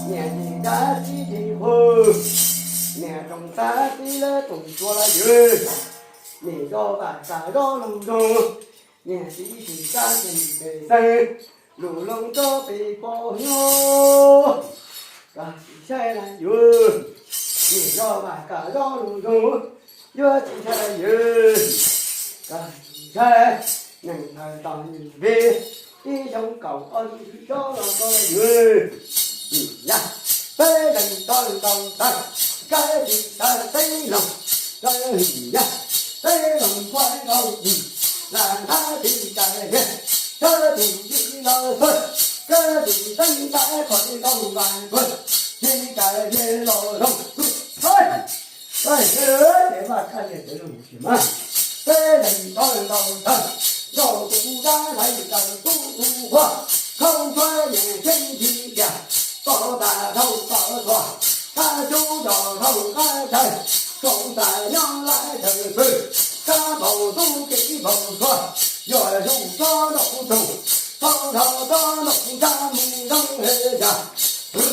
Niam tis dab tsi tis hu, niam roos tag tib lawv tus tsuas los ywg, niam zos vam tas zos lug nroog, niam tis sim tsa tis pes xeeb, lug loo rov pem pom nyuj, koj sim saib na yug. Niam yog mas koj zoo zoo, yuav tsis ntshai yus, koj ntshai neeg ntawd tau yus vim ib xyoo kaum ob lub tsob los koj yus. Yam peb leeg tau ntau tag, koj tsis tau peb leeg, koj yam peb leeg pab tau lam nthab tsis tau niag, koj tus yim los thuag, koj tus teeb ntais qhov tsis tau ntais thuag, tsis tau niag los zoo. Koj ces vaj koj niag tsev zoo tsis mas, peb leeg tau ntau tag, nrog kuv dab hlais ntawm tub tus huab, khau ntsuab nyias tseeb nthi tias, koj tas dhau koj txhua, kab cub nrog dhau kab chaw, koj tas nyob lawm chaw pw, kab npaum tub kev npaum txhua, yuav zoo tsob nraum toog, txhob dhau tsob nraum tsab mus zoo he yam. Yus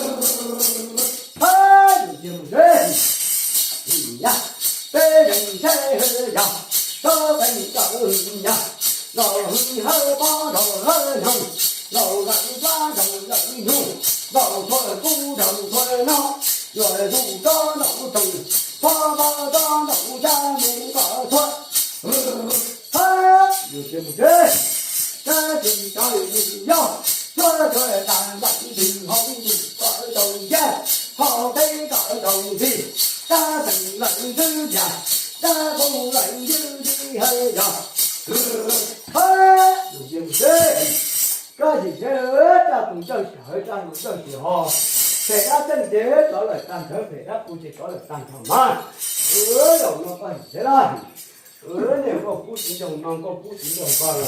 tiag mus seb, yam peb leeg seb he yam, tsob teeb ntsawm yam, laus hwj hawb pob nrog hawb noog, laus lawm plab nrog lawm nyuj, laus txhua kub nrog txhua nob, yuav zoo tsob nraum toog, pob pob tsob nraum tsab mus kom txhua. Yus tiag mus seb, koj tsis tau yus yog, tsuab tsuag tas nplaim ntws hauv ntws kom tau ncaj, hauv teb kom tau ntxig, tab teem lawm ntxwb yam, tab qus lawm ntxwb ntxig hawb yog. Yus tiag mus seb, koj tsis seb raj tus ncauj tsis hawv raj tus ncauj tsis ho, phem dab txeej ces rov lawm tag nrho, phem dab qus ces rov lawm tag nrho mas. Zaum no koj tsis seb laj, niag nkauj kub txiv nraug no nkauj kub txiv nraug npog,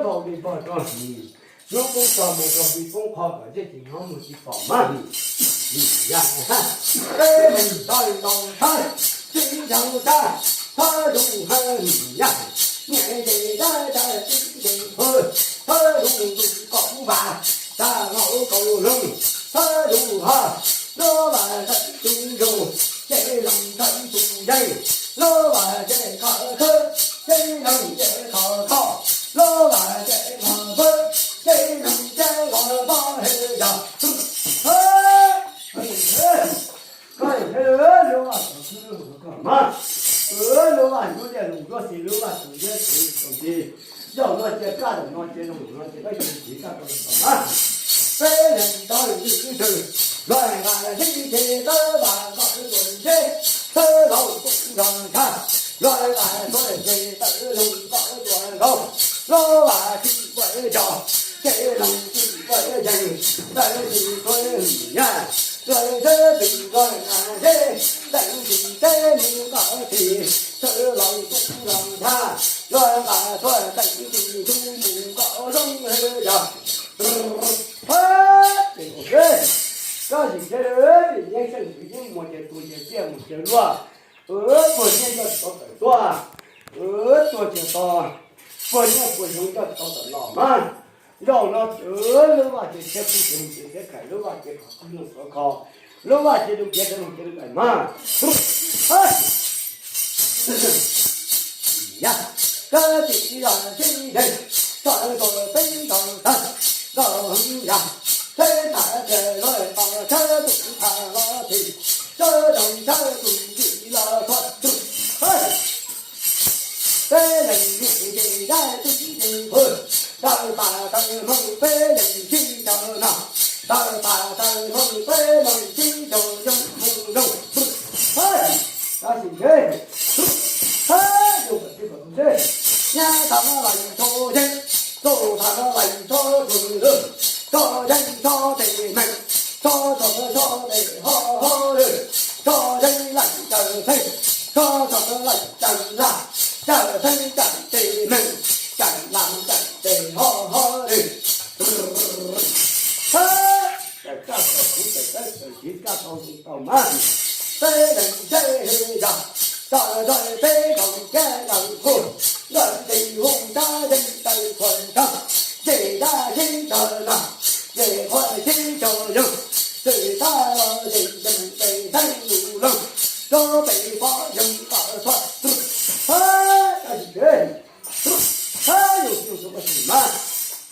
npog li npog rau his, hnub poob tog mus rau hli poob qho kom zej tsis hnov muag tsis pom mas. Yam peb leeg tau ntau thawj, tsis ntau tag, thawj zoo hawj yam, niam ces dab dab tsis ces hawj, thawj zoo tus kaum vas, tas laus kaus loog, thawj zoo ho, lub vas ntawm tus zoo, ces loos ntawm tus yeej, lub vas ces koj khwb, ces loos ces koj kho, lub vas ces koj pw, ces loos ces koj pob he yog. Koj lub vas txog xwb lub vas koj mas, lub vas ntsuab liaj lus ntsuab xis, lub vas txog ntsuab xis txog xis, zaum no cia koj, zaum no cia zaum no cia koj, cia tiv koj tau tau mas. Peb leeg tau yus ib tug, luag nqa zeb ces tawb vas kom tuam zeb, tawb laus kuj nrog ntshav, luag nqa tuam zeb tawb loos kom tuam nkaus, lub vas tsis ua zog, ces loos tsis ua yees, tawb tsis ua nyab, luag zeb tsis nrog nqa zeb, tawb tsis teb mus kom txhim, tawb laus kuj nrog ntshav, luag nqa tuam tawb tsis ntug mus kom zoo yog. Koj sim seb, yeeb seej tus yeeb muag ces tus ces tiaj mus ces luaj, puag nyiaj yog tsis tau tawm tuaj, tuag tsis tau, puag nyiaj puag yoov yog tsis tau tawm los mas. Zaum no lub vaj ces thiab pub ces mus ces thiab khaim, lub vaj ces qhov qub nyoog xov kho, lub vaj ces lus kiav ces mus ces lus khaim mas. Yog koj tsis yog sib deeg, koj tau peb tau tag, koj heev yog, teb tham tias lawv tau tshawb tus tham los thim, tshawb zoo tshawb tus ntxim los txhua tus. Peb leeg niam ces dab tib ces pw, taw tas taw hmoo peb leeg sib caug no, taw tas taw hmoo peb leeg sib caug zoo mus zoo. Tab sis ntshe, tab yus kom tsis kom tus ntshe, nyab tas no lais tso yeeb, txuj tas no lais tso txuj lwm, tso yeeb tso tes meem, tso txog tso tes ho ho lwm, tso yeeb lais caw txheej, tso txog lais caw laj, caw txheej caw tes meem, caw laj caw tes ho ho lwm. Tawm kaj tau kuv tawm kaj tawm siv kaj tau tus tau mas, peb leeg ntshe yog, tso rau peb kaum kiab kaum kuj, lawm nti hu ntab yeej taw khuam tag, ces dab yeeb tso los, ces qhua yeeb tso yog, ces tab los ces yeej pes theej lus loog, rau pes pob yeej kom txhua tus. Tab sis ces, tab yus yus tus ua sim mas,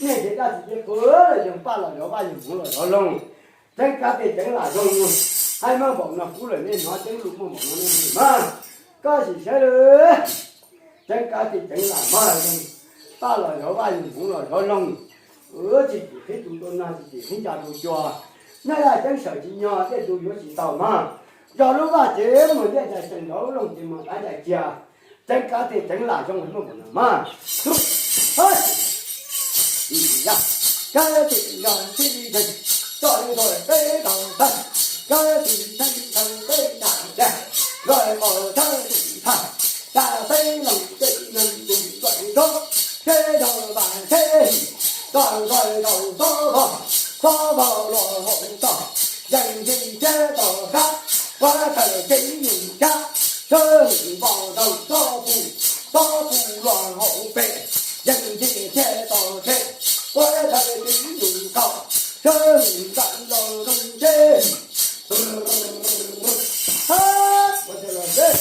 niaj ces dab tsi ces qhua yeej paj los yov vaj yeej hmoov los yov loog, ceev kav tes ceev lam zoo, Hais maj npaum no kub lawm nej hnov ceeb lus muaj npaum no nej mas. Koj sim saib lawm, ceev kav tes ceev lam mag zoo, paj los zov vaj, yus hmuv los zov loog. Tsis tim qhib tus tua nog, tsis tim qhib nca tus cua. Nyob yaj ceeb sawm tsis nyog, dej tus yuav tsis tau mag. Zog lub vaj ces muag liaj cai, tseem zov lub loog ces muag dav cai cia. Ceev kav tes ceev lam zoo muaj npaum no mas. Kav tim yog tib teg, koj li nrog peb tau tag. Kav tim tag tag peb nram tag, nrog qos thawj tim tag. Tag peb loog peb neeg tus ntuaim nrog, seb nrog vas seb him, koj nrog tau xob vog, xob vog los hauv tog, yeej ntse thiab tog sab, kuav tawm cev nyuj sab, sawv hum npos ntaug tsob pug, tsob pug los hauv pem, yeej ntse thiab tog seb, kuav tawm cev nyuj tau, sawv hum ntaug los zoo seb. Puav chaw los seb,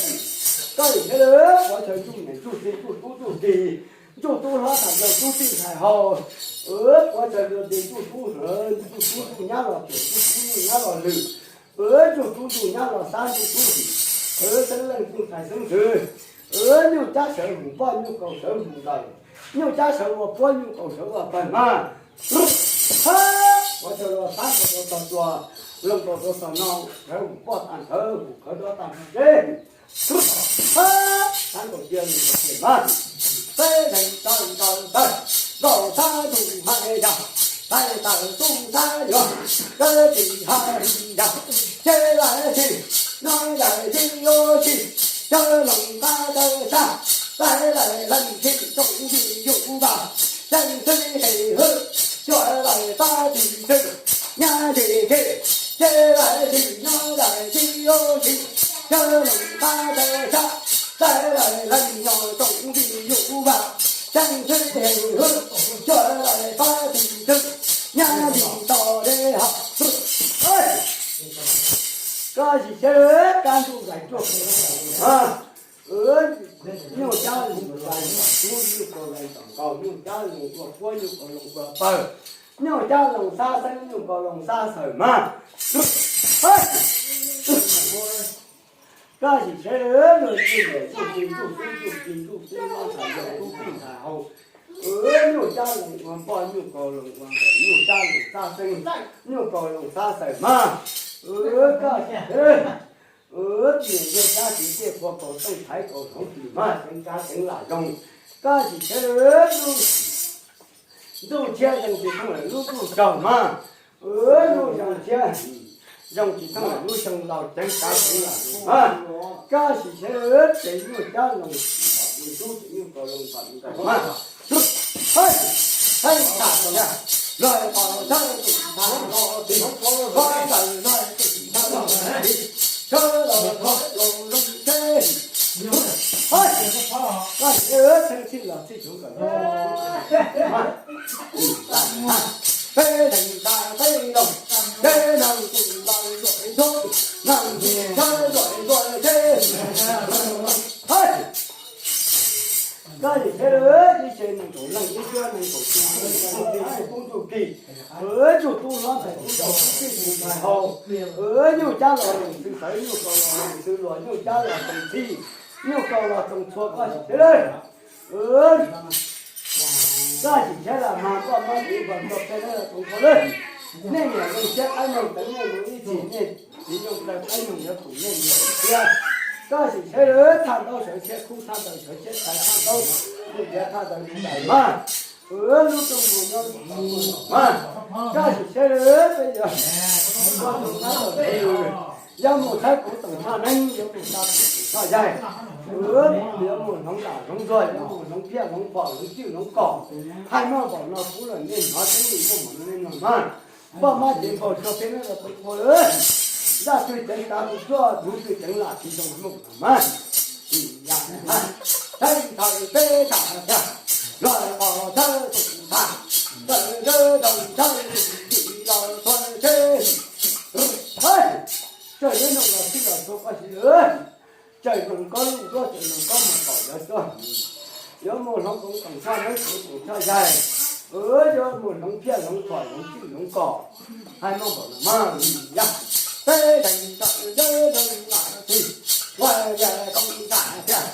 koj lim thiab lawm, puav chaw ntsuj niam ntsuj txiv ntsuj tub ntsuj ki, ntsuj tub hlob tham nrog tub tij ntxhais hauv. Puav chaw nrog tes ntsuj tub hlob, ntsuj tub ntsuj nyab los pem, ntsuj tub ntsuj nyab los lwm. Ntsuj tub ntsuj nyab los sab, ntsuj tub him, xeeb leej ntsuj ntxhais xeeb ntxwv. Nyuj cab sawv hum poj, nyuj kaus sawv hum ntawm, nyuj cab sawv ua puab, nyuj kaus sawv ua pawg mas. Puav chaw los sab kaus rau tog tsuas, loog kaus rau tog no, sawv hum poj tas nthawv, hum khawv dob tas nthawv seb. Sab kaus cia, loog kaus cia mas. Peb leeg tawg ntawv tawg, nkaus sab ntug hais yog, tais tawm tub sab yuav, kawg tim hais yog, ces lawv tsis, no yawm tsis yuav tsis, cawg loog qab tawg sab, tais lawv leej tsis tsoom vim yus vas, leej tsis qis hwj, cuag lawv pab tsis tswm, nyab tsis tsis, ces lawv tsis nyob yawm tsis yuav tsis, cawg loog qab tawg sab, tais lawv leej tsis tsoom vim yus vas, leej tsis qis hwj, cuag lawv pab tsis tswm, nyab tsis to li hos. Koj sim saib lawm, kab ntuj nqaim tsuag, nyuj cab loog nqaim tom tub, nyuj kaus loog tom nkaus, nyuj cab loog ua puab, nyuj kaus loog ua pawg, nyuj cab loog sab xeeb, nyuj kaus loog sab xawm mas. Koj sim saib lawm, ntsuj niam ntsuj txiv ntsuj tub ntsuj ki ntsuj tub hlob tham nrog tub tij ntxhais hauv. Nyuj cab loog ua poj, nyuj kaus loog ua ntxhais, nyuj cab loog sab xeeb, nyuj kaus loog sab xawm mas. Koj sim saib, niam yawg sab tiv tej qhua kaus tooj thaiv kaus hloov tim mas, ceev kav ceev lam zoo. Koj sim saib lawm, ntuj tshiab zoo tsis thooj lawm lub ntuj tsaug mas. Ntuj zoo tshiab zoo tsis thooj lawm lub xyoo laus, ceev kav ceev lam zoo mas. Koj sim saib lawm, ces nyuj cab loog, nyuj tub ces nyuj kaus loog tom nkaus mas. Hais tham los, los pom thawj tus tham los tim, pom thawj tus tham los tim, sawv los thov los zoo seb. Hais, koj sim saib lawm, txheej txhij los txhij tshoob kom peb leeg tas peb loog, peb leeg tus los luam ntsoo, leej tsis sawv luam luam seb. Hais, koj sim saib lawm, ib tse nees nkaum leej, ib cuab nees nkaum tus, ib tse nees nkaum tus, ntsuj tub hlob ntxhais tub yau, tub tij tus ntxhais hauv. Nyuj cab los loog xwb xawv, nyuj kaus los loog xwb luag, nyuj cab los txoos txhij, nyuj kaus los txoos txhua, koj sim saib lawm. Koj sim saib los mas, koj muab tiv npog tso peb lawv txoos txhua lawm. Nej niam zoo siab qaib noog teev nej mus ib txhis, nej txiv zoo plaws qaib noog yuav pum nej niam zoo siab. Koj sim saib lawm, thaj ntaub sawv tshiab khub, thaj ntaub sawv tshiab txhais, thaj ntaub mus tiav, thaj ntaub mus ntaus mas. Lub ntuj mus nyob mas, koj sim saib lawm, peb yuav, yuav mus thawb kuv toom tshaj neeb, yuav mus ta kuv toom tshaj yaig, yuav mus hloov lam hloov ntsuag, yuav mus hloov phiaj hloov phom, hloov cwj hloov kom. Hais maj npaum no kub lawm, nej hnov ceeb lus muaj npaum no nej mloog mas. Npaj mab cev npaum tso peb lawv txoos txhua lawm. Zaj twg ceev kav tus tuaj, tub twg ceev lam tsis zoo muaj npaum no mas. Thawj nthaws peb tham thiab, los qos thawj tus tham, tawm ntawd tau thawj tus tim los txhua tsheb. Txawm yuav noog los txhij los txhua koj sim lawm. Txawm noog koj lub ntuab, txawm noog koj mus kaum lawv tuaj, yuav mus hloov koom toom tshaj neeb, koom toom tshaj yaig, yuav mus hloov phiaj hloov phom, hloov cwj hloov kom. Hais maj npaum no mas, yog peb leeg tawm zeb zoo lam tig, ua yam koom nram thiab,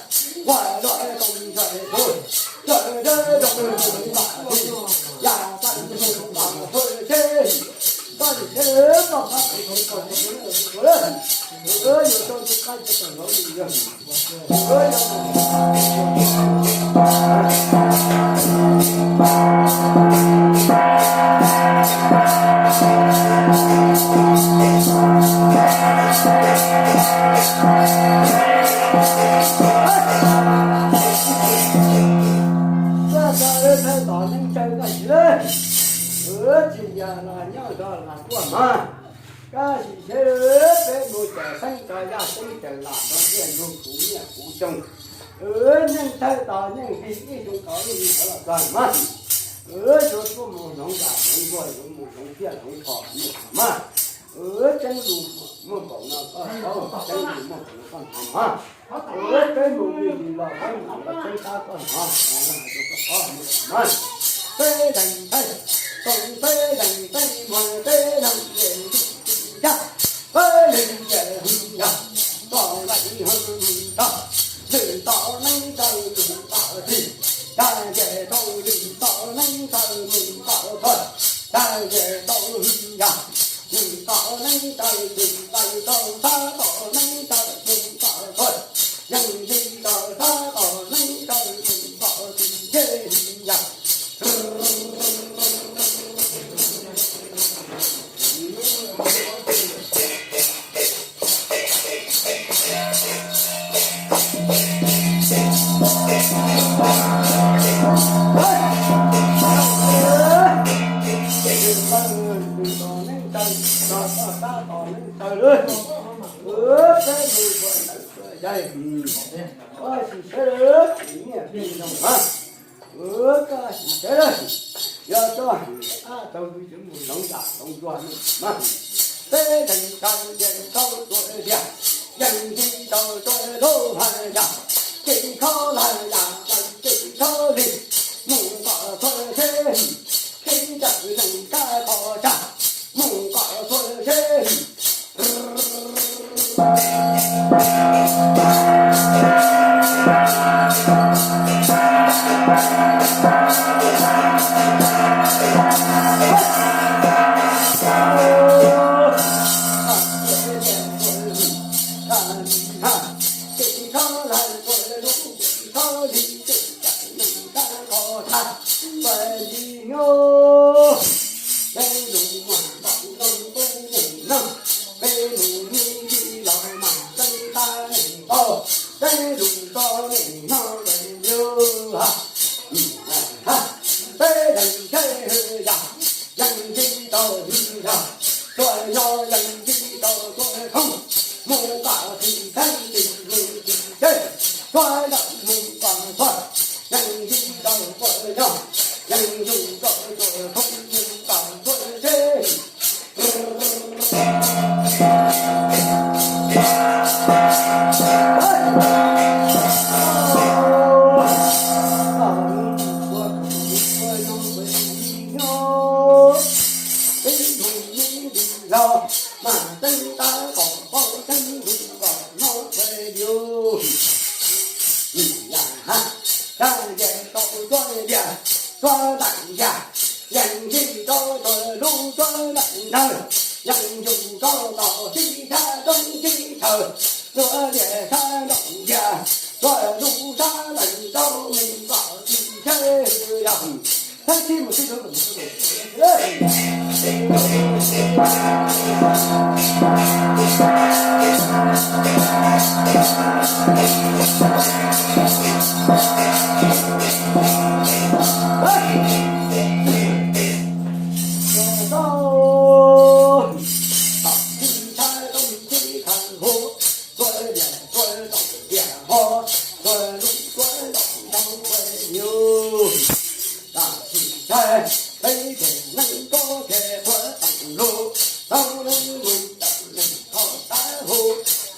ua luaj koom ntxhais tus, tawm zeb zoo lam tig, yam tawm zoo lam tig, txhob lim thiab, koj txhob lim, yuav rau tus qab tawm hauv li yog. Thawj tom neej tsaws koj sim, tsis yog los nyob zov los tuaj mas. Koj sim seb, peb mus cawm xeeb rau yaj xeeb, cawm lam rau ntiaj ntug, kuv nyiaj kuv xyoo. Neej thawj tom neej tsis ib xyoo tau ib xyoo los txog mas. Yuav tuaj mus hloov yam hloov ntsuag, yuav mus hloov tiaj hloov tho mus mas. Tseeb lus muaj npaum no koj paub, tseeb lus muaj npaum no koj hnov mas. Peb mus li los peb mus los tseeb tab koj hnov, koj paub mus mas. Peb leeg thaij, tau peb leeg thaij muag peb leeg nce ntug yaj, peb leeg nce ntug yaj, tau lawm ntug tog, lwm tom neej tsaws lwm tom txij, tag nce rau lwm tom neej tsaws lwm tom txhua, tag nce rau ntug yaj, lwm tom neej tsaws lwm tsaws rau sab tom neej tsaws lwm tom txhua, yeej nce rau sab tom neej tsaws lwm tom txij nce yaj. Koj sim sawv daws, yog cov ab tau yuav mus hloov yam hloov ntsuag mas, peb leeg tau yeej tau tuaj tiag, yeej nce tau tuaj lub haj yam, ces khob laj yam ces khob li, mus kom txhua seb, ces ntawm neeg kab qhov tsag, mus kom txhua seb. Peb lus muaj npaum nkaus peb mus noj, peb mus nyiaj los mas txeeb tab neeg paub, peb lus tso neeg nyob lawm yus. Peb leeg tsheb hwj yam, yeej nce tau hwj yam, tuaj nyob yeej nce tau tuaj khoob, mus kom txhim txheeb txhim mus txhim tsheb, tuaj lawm mus kom txhua, yeej nce tau tuaj nyob, yeej nce tau tuaj khoob mus kom txhua tsheb. Los mas txeeb tab kom paub, txeeb lus kom nyob txhua yus. Yam hab, tag nce rau tsuab liaj, tsuab ntaim yaj, yeej nce rau txhua lub tsuab ntaim ntawd, yeej nce rau tom sib thab roob sib chaw, tsuab liaj sab nroog yaj, txhua lub sab leej rau neeg kom txhim tsheb yog. Thab tib mus sib Tam sim saib peb tsev neeg koj tsev qhuav teem lug, tau neeg mus tawm neeg qhov tab hu,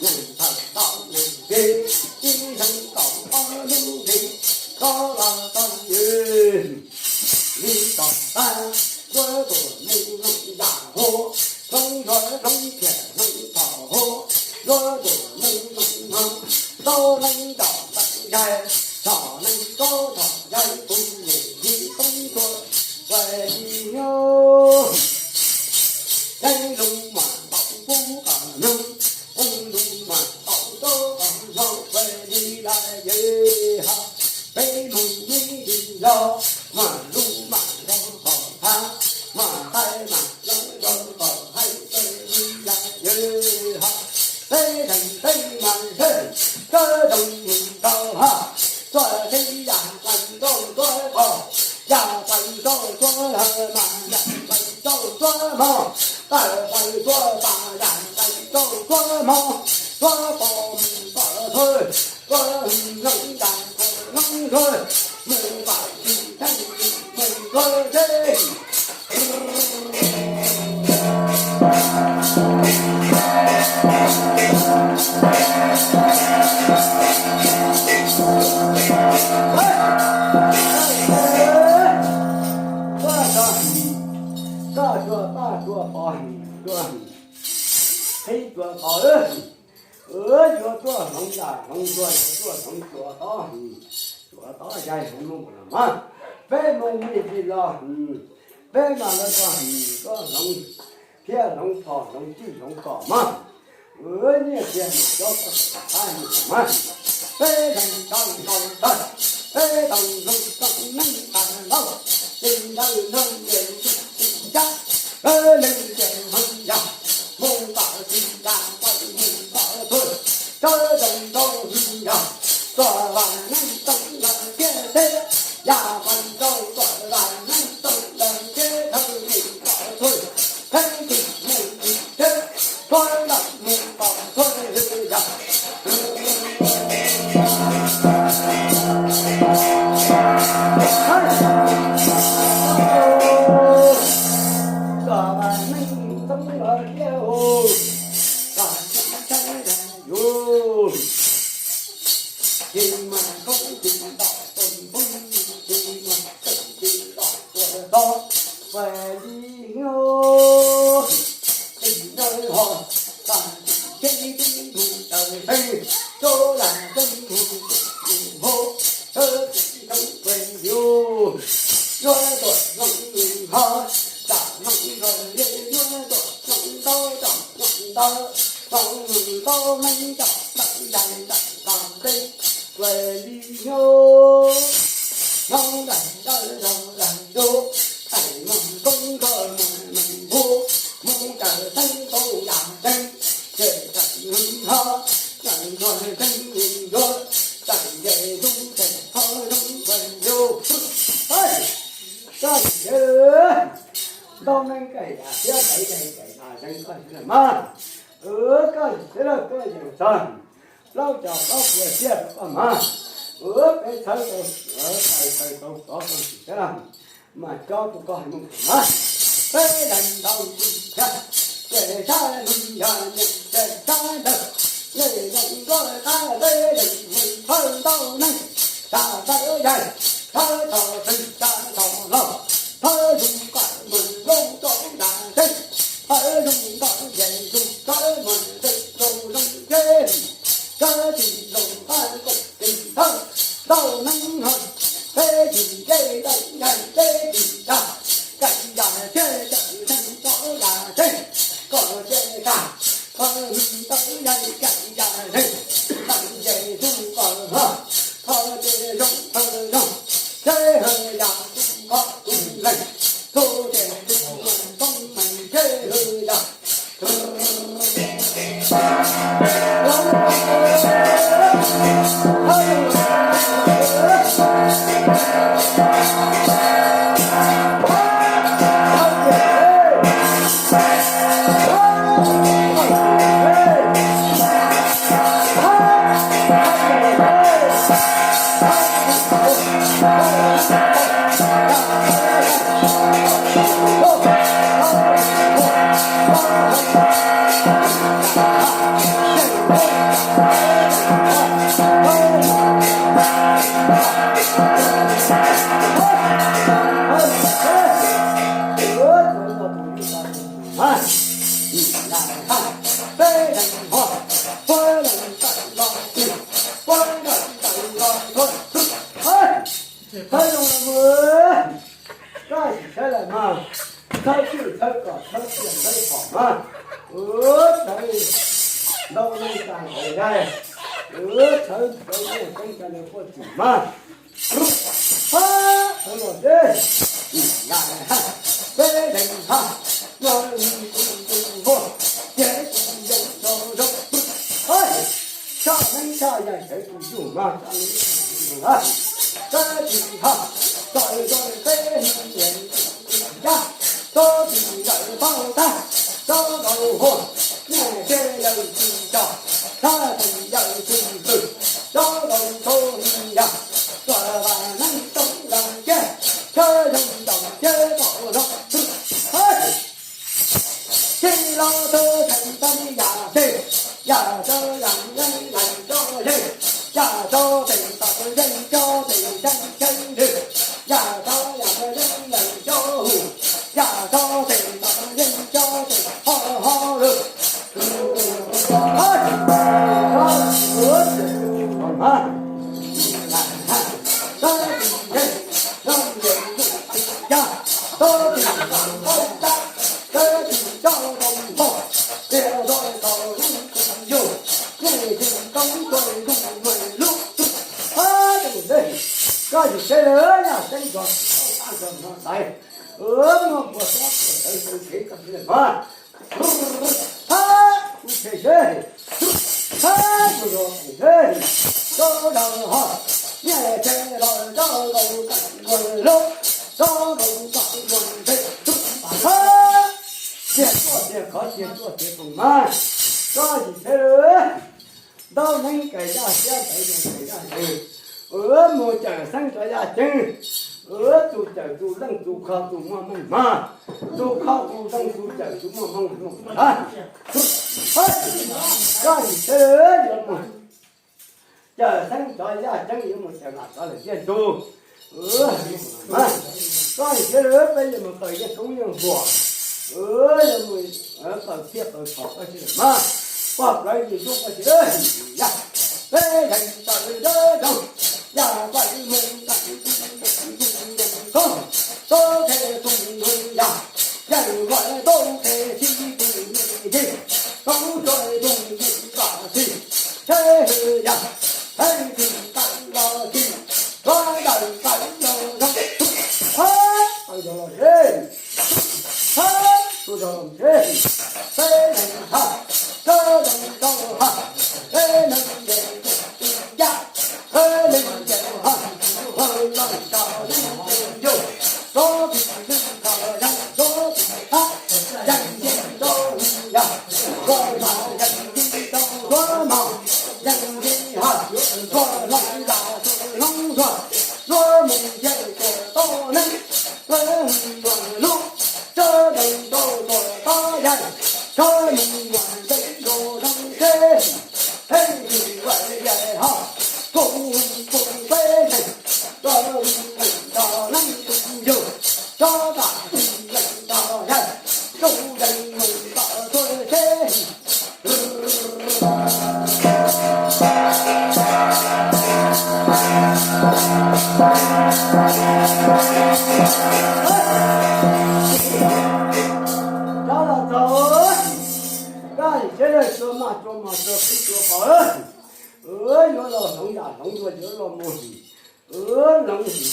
neeg tawm tau neeg pib, ib xyoo kaum ob lub hlis, koj los tau ywg li kom tag, tuaj tuam mus loos yam hu, hloov ntsuag hloov khiam hloov Yuav tuaj mus no, tau neeb tsom tawm yaig, tsom neeb tsom tawm yaig, tus niam yim toob tuaj, ua li nyob. Yeej lus mas tau pub qhov no, yeej lus mas tau rau qhov no, ua li lawm yawg hos, peb mus ib tug los, mas lus mas rau qhov thab, mas hais mas rau qhov hais, ua li lawm yawg hos, peb teem peb mas sawv, sawv zoo mus rau hos, txuas teb yam qais rau txuas qos, yam qais rau txuas hawm mas yam qais rau txuas hmo, qais qais txuas pas yam qais rau txuas hmo, txuas qos mus qos txhuv, txuas hwm noob yam qos noob txhuv, mus pas tsis theej mus txuas teb. Tuaj tso hwm, koj tuaj pab tuaj pov hwm, tuaj hwm, qhib tuaj qos, yuav tuaj hloov yam hloov txuas, yuav tuaj hloov tsuas tob hwm, tsuas tob yaig hwm mus los mas, peb mus me ntsis los hwm, peb mas los tso hwm, tuaj hloov thiab hloov txhos hloov tswj hloov kos mas, nyiaj txiag mas cov koj tau pab mus los mas, peb leeg tau nkaus tawg, peb tau zoo tau neeb tas lauj, tsis ntawd no ces tsis cab, peb leeg ces hwm yog mus kom tsis tas, peb mus kom txhua, sawv zoo rau hwm yog, txuas vas neeb tau lawm thiab teb, yam qais rau txuas vas neeb tau lawm thiab thawj mus kom txhua, qheb tis mus tis teb, txhua lawm mus kom txhua hwm yog. Kom vas neeb tau lawm thiab, kom tsis teb yus, tsis mas koob tsis nto tus poob, tsis mas koob tsis nto tus to, ua li nyob. Tij nawb ho, tag kis tib mus raws tseeb, rau lam tseeb mus tus hauv, thawj tsis zoo pes yus, yuav tuaj zoo ho, tsom noob nrog li yuav tuaj noob ntau, tsom noob ntau, tsom noob ntau, neeb tsom ntawm yais ntawm tog teb, ua li nyob. Nyob lawm dawb zog lawm dub, thaiv mos koob koj mos mos npub, mus raws tseeb tau yam tseeb, ces tawm hwv ho, tawm nrog tseeb mus yuav, tawm nce ntub ces thov zoo ua yus. Koj ntau neeg kaim yam thiab tawv neeg kaim yam zeeg koj xwb los mas, koj xwb los koj yeej txog plaub cov plaub puas tsiaj rau koj mas, peb txhawb tau, txhawb tau xov tau sim thiab los mas cob rau koj hais mus mas, peb leeg ntau tus thiab, ces sab lug yog nyeem ces sab ntawd, nej zoo nkauj qab peb leeg mus thawj ntau neeg, sab ntawd yaig, thawj tog txwg sab tog laug, thawj zoo kom mus zoo rau yam tseeb, thawj zoo kom nce zus thawj mus ntse rau zoo tseeb, thawj tsis zoo thawj koom tsis thawj ntau neeg ho, peb tsis nce ntawm yaig peb tsis dag, kaim yam thiab tawm neeg rau yam tseeb, kom nce dag, thawj ntawm yaig kaim yam tseeb, tawm nce zus kom ho, thawj ces zoo thawj zoo, seb hawm yam tus koj tus leeg, txhua ces tus meem koob meem seb hawm yam. Peb leeg ho, Koj tsis txhawb lawm mas, txhawb twj txhawb kom txhawb tiaj txhawb phom mas, txhawb ntau leej tsa ntawd daig, txhawb ntau leej tsa ntawd quaj tsis mas. Hab, sawv los seb, peb leeg hab, no tus tus huaj, ces tus yeej rau rau, hab, tshaj neeb tshaj yaig sawv tus yug mas, tshaj neeb tshaj yaig sawv tus yug hab, sawv tus hab, txawm rau peb leeg yeej yab, txhawb tus yawm paub tab, txhawb tus huaj, nyiaj txiag yawm tsis tso, txhawb tus yawm tsis pw, txhawb tus txhua yam, txawm vam neeb tau lam kiag, txhawb yawm tau kiag pom zoo. Txij los txog thaum tau yam twg, yam tso yam yeeb, yam tso yeeb, yam tso tes tau yeeb tso tes yeeb yeeb lwm, yam tso yam yeeb yam tso hu, yam tso tes tau yeeb tso tes ho ho lwm. Koj yus seb lawm yaj teeb nrog tau tab nrog no ntaiv, muaj npua xob tuaj ntawd ntawd kev koj tsis lawm mas. Hab, kuv tshem seb, hab, kuv zos seb, tso rau ho, nyiaj txiag los tso rau kom npua lub, tso rau kom npua ntshe, hab, tiag tuaj tiag khov tiag tuaj tiag foom mas, koj yus seb lawm. Ntau neeg kawm yaj siab ntawd yog kawm yaj ntawd, mus cawm xeeb cov yaj ceeb, tus cawm tus leej tus kho tus muaj meej mas, tus kho tus zoo tus cawm tus muaj meej mus ntag. Koj yus seb yuav mus cawm xeeb cov yaj ceeb yuav mus cawm lam cov lawm tiaj ntug. Koj yus seb lawm peb yuav mus tawm yeej koob yeej npuas, yuav mus tawm thiaj tawm txhom koj tsis lawm mas, pog plawv yus tub koj tsis lawm yaj, peb leeg tawm dawb zoo, yaj tawm mus tawm koob, tub qhe tub ntug yaj, yaj ua tub qhe txib tus me yig, koob tsuag tus yig kom txhij, tsheb hwj yaj, tsheb txij tawm los txij, tsuav daws tawm los zoo, tawm los los seb, tsuav daws los seb, peb leeg haj, tsuav daws tau haj, peb leeg nce yaj, peb leeg nce haj, haj los tso leej tus yug, tsuav tus leej tso yeej, tsuav tus hab, yeej yeej tso yaj, tsuav mas yeej yeej tso, tsuav mas yeej yeej haj, tsuav hloov yaj tsuav hloov tsuav, tsuav mus yeej tsuav tau neeb, tsuav mus lub, tsuav leej tau tsuav tau yaig, tsuav mus yeej tsuav zoo seb, heej tus vaj yaig haj, kuv kuv peb leeg, tsuav mus yeej tso neeb tus yug, tsuav tas tus leej tso yaig, tsuav yeej mus tso tsuav seb. Rov los txog, koj yim seb lawm, tsuas maj tsuas mos tsuas qhib tsuas qos, yuav los hloov yam hloov luag yuav los mus him, hloov him,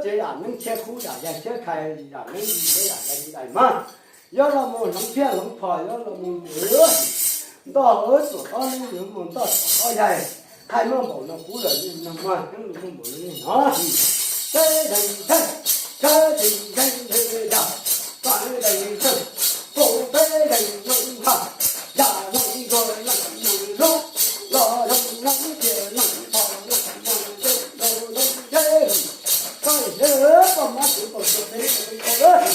tsev yam neeb tshiab kub yam yaig tshiab khais yam neeb yim yam yaig yim dais mas, yuav los mus hloov phiab hloov phom yuav los mus ntog txuam tob neeb yuav mus ntog txuam tob yaig, thaij muaj npaum no kub lawm no muaj heev muaj npaum no hnov. Teb deeg teb, teb deeg teb, teb deeg teb, kuv teb deeg no ha, yam no nkaus no lub, los no no tias no thaum no no teb no no teb. Koj yim seb lawm, koj mob txwv pom txog peb tau lawm.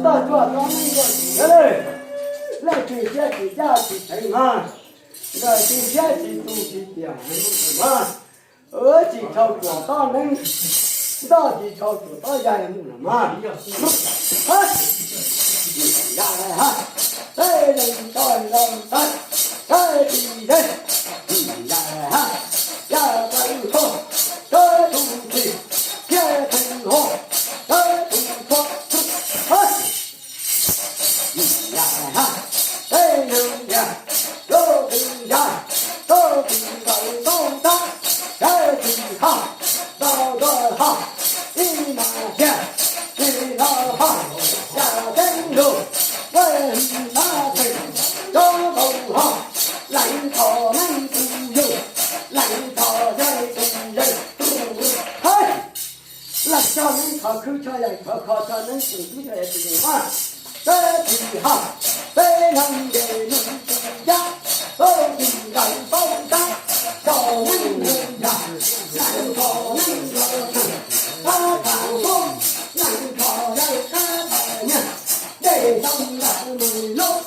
Toj tsua tau neej ua tim thiab lawm. Leej twg thiab tsis ncaj tsis theev mas, nkawd tsis ncaj tsis tus tsis tiam mas, tsis dhau tsuam tob neeb, ntoj tsis dhau tsuam tob yaj mus los mas. Yaj ha, tej leej tau los tag, tej tsis yeej. Yaj ha, yaj tau txhua, tej tus tsis, yaj tau txhua, tej tus txhua. Yaj ha, tej neeg yaj, lub twg yaj, lub twg ntawm tub tab, tej tsis ho, ntau ntau ho, ib mas thiaj, tsis ntau ho, yaj teeb lug, vaj hwm tab theem, cov nkaus ho, leej txhom neeb tus yug, leej txhom yaj tus yeej. Leej txhom neeb txhom khwb txhom yaj txhom kho txhom neeb tus khwb txhom yaj tus yeej mas. Peb tsis ho, peb neeg nce nws tus yaj, peb tsis ntawm paub tab, txhom neeb nws yaj, leej txhom neeb los, tab tham kub, leej txhom yaj tab tham nyiaj, dej tau ntawm mus lub,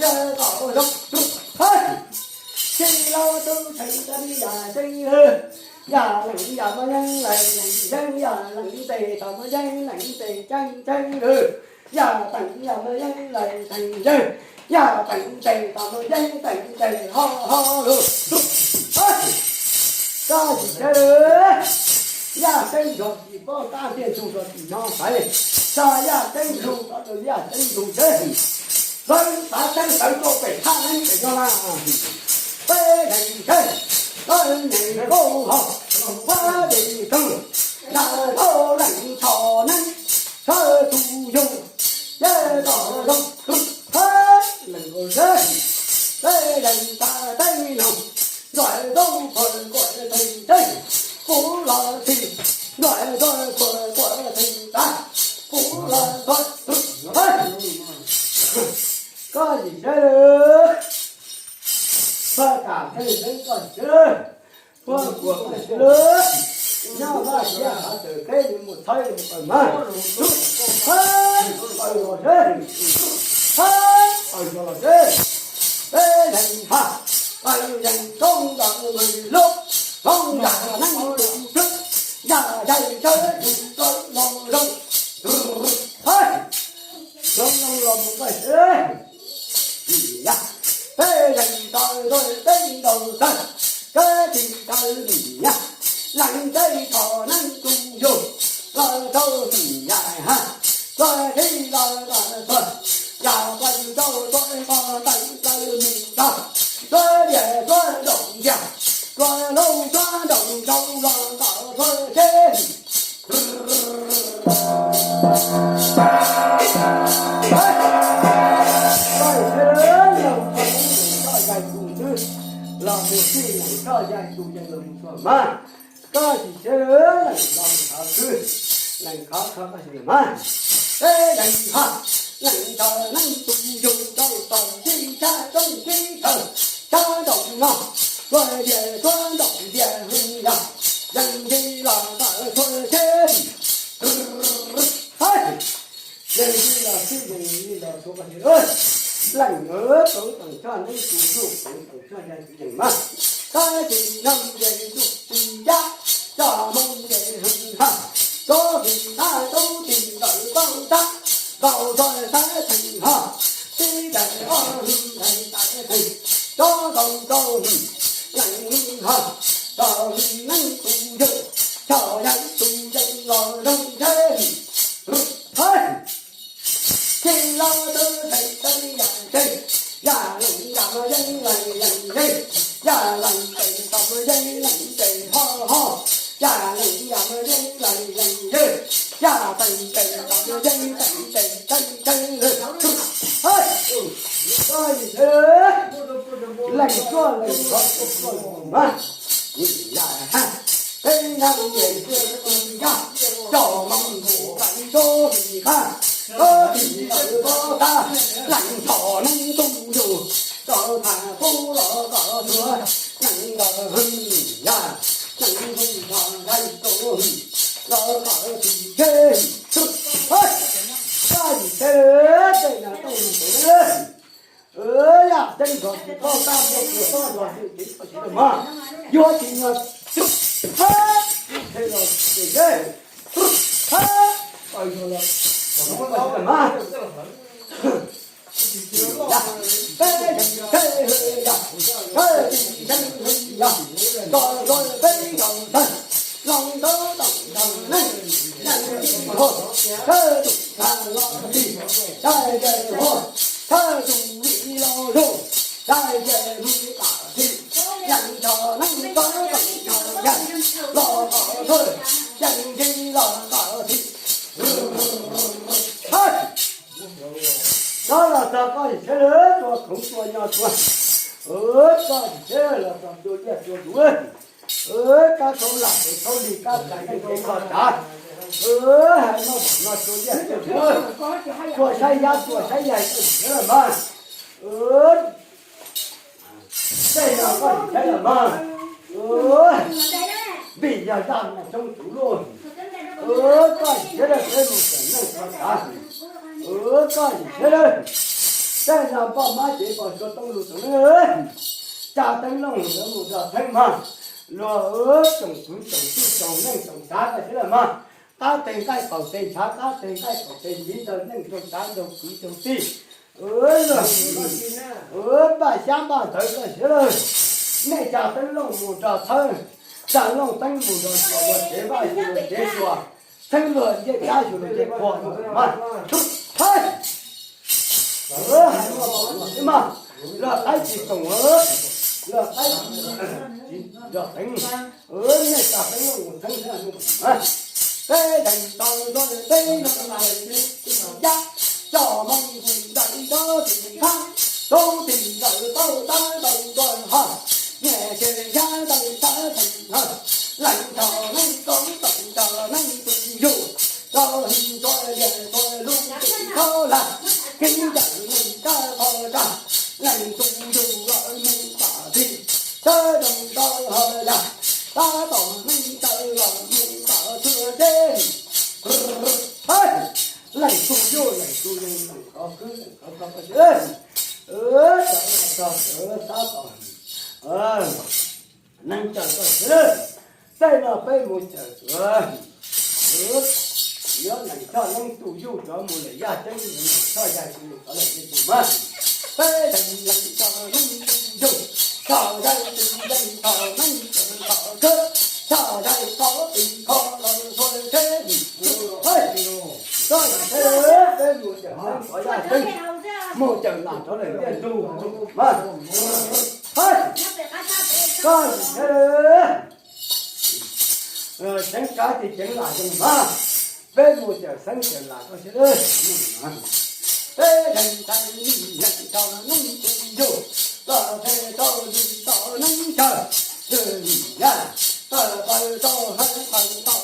yaj tau zoo. Tsis los tub theem tau yaj teeb lug, yaj leej yaj muaj yeeb lais leej yeeb, yaj leej tes tau muaj yeeb leej tes ceeb ceeb lug, yaj teem yaj muaj yeeb lais teem yeeb, yaj teem tes tau muaj yeeb teem tes ho ho lug. Koj tsis tseg lawm, yaj teeb zog tsis paub tab, ntiag tug zog tsis hnov xaiv, tso yaj teeb lug rau yaj teeb lug seb, sawv tav teeb sawv tuaj pem thaj neeb pem no na. Peb leeg seb, peb neeg kaub hau, pab li tug, nram tau leej txhom neeb, sawv tus yug, yaj tau zoo. Peb leeg seb, peb leeg tav teeb no, ntuaim tau khuam khuam theem tseeb, kuv los txhim, ntuaim tau khuam khuam theem tav, kuv los txhua. Koj tsis tseg lawm, txhua tam theej neeb koj tsis tseg lawm, txhua khuam koj tsis tseg lawm, nyob vaj tsis yaj hav tawm teb yuav mus txhawb yuav mus qaws mas, qaws los seb, qaws los seb, peb leeg ha, qaws yeej zoo nkaus lub, zoo nkaus neeb tus twg, yaj yaj sawv tus tau los zoo. Zoo zoo los mus nqaij seb. Yaj, peb leeg taw ntuj peb ntaus tawg, peb tsis taw nim nyaj, leej teb txhom neeb tus yug, los rau nim nyaj ha, txhua teb los txhua, yaj txhua rau txhua pos ntawm plaws mus txog, txhua diav txhua nroog ntiag, txhua lub txhua nroog nrau los txog txhua teb. Koj tsis tseg lawm, leej txhua neeb leej txhua yaj tus twg los mus txhij, leej txhua yaj tus yeej los mus txhua mas. Koj tsis tseg lawm, leej los mus khov khwb, leej khov kho koj tsis mas. Peb leeg ha, leej txhom neeb tus yug rau tau tib tshab roob tib chaw, tshab nroog no, txhua diav txhua nroog ntiag hwj yog, yeej nti los tawm txhua teb. Yeej nti los txhij yeej nti los txhua koj tsis, leej txhua teem txhoj neeb tus yug teem txhoj yaj tus yeej mas. Tab sis no yeej yug tsis yaj, coj moo yeej hwj ha, txhua vim tab tub tsis ntawm tau tab, ntaus txhua sab teem ho, tib daim ob hwj daim tais teem, txhua ntaus tau hwj, leej hwj ho, txhua hwj neeb tus yug, txhua yaj tus yeej los zoo ntseb. Tsis los tub theem tau yaj tseg, yaj leej yaj muaj yeeb leej yeej tseg, yaj leej tes tau muaj yeeb leej tes ho ho, yaj leej yaj muaj yeeb leej yeej yeg, yaj teem tes tau muaj yeeb teem tes tseg tseg lawm. Leej txhua leej txhua txhua mas, yaj ha, peb neeg yeej txhua txhua yaj, coj moo mus kaim rau Tis qab, koj tis ntawm pob qab, leej txhom neeb tub yug, rau thaum qub los kom tuag, neeg nkawd hwj yam, neeg hwj yam nqaij tus, los kom tis tsheb, koj tis tsheb, tej no tau tus yaj ceeb nrog tus toj tab muaj tus toj nrog tus tis toj tis mas, yuav tis nyuag, mas. Txhob los txog koj tis tsheb lawm, tua khoov tua nyo tua, koj tis tsheb los txog tua liaj tua luv, kab tshauv lam txawv tshauv lig, kab txais neej txawv kho tsav, hais no pom no tua liaj tua luv, tua saib yab tua saib yaig koj tis tsheb lawm mas. Tej no koj tis tsheb lawm mas. Vim yog zaj no coob tus luj, koj tis tsheb lawm, peb mus txawm neej kho tsav, koj tis tsheb lawm. Tej no npoj mab cev pos tsua tooj lug txoov neeb, tsa teeb looj ntawd mus nrog theeb mag, luag tsoom kwv tsoom tij tsoom neej tsoom tsav koj tis tsheb lawm mas. Qab teg nqaij qaum teg ntshav, qab teg nqaij qaum teg nciv, nrog neej nrog tsav nrog kwv nrog tij, luag npaj xyab npaj ntawv koj tis tsheb lawm. Nej tsa teeb looj mus nrog thawb, tsa looj teeb mus nrog tsuas, luag tsev vaj xyuas luag tsev tsuas, theeb luag ncej kab xyuas luag ncej qhua mas. Hais, hais no mas, luag qaib tsis koom, luag qaib tsis nrog teev, nej tsa teeb looj mus theeb, peb deeg tau ntuj, peb no yab, coj moo ntawm nrab tis thab, roob tis ntawm tauj tab ntawm ntuj haj, niam ces yab ntawm sab theem haj, leej txhom neeb tub txhom neeb tus yug, rau hwj tua liaj tua luv tim khaub lag, keeb ncaws neeg kab kho tsa, leej tus yug los mus tom tim, sawv daws rau hauv yaj, tab tom neeb tsaws los mus tom txhua teb. Leej tus yug, leej tus yug, leej qhov kwv leej qhov kho, sawv daws txhob tom neeb tsaws koj tis tsheb. Tej no peb mus txawm, yuav lees txhoj neeb tus yug rov mus lawm, yaj ceeb lees txhoj yaig tus yug rov lawm tej tus mas. Peb lees txhoj neeb tus yug, txhoj yaig tus yeej txhom neeb txawm txhom khawb, txhoj yaig qhov tis kho los txhua teb. Koj tis tsheb, peb mus txawm neeb rov yaj ceeb, mus txawm lam rov lawm ntiaj tug mas. Koj tis tsheb, ceev kav tis ceev lam zoo mas. Peb mus txawm xeeb txawm lam koj tis tsheb. Peb lees txhoj neeb tus yug, txhoj yaig txhom neeb txawm txhom neeb khawb, txhoj yaig txhom neeb txawm txhom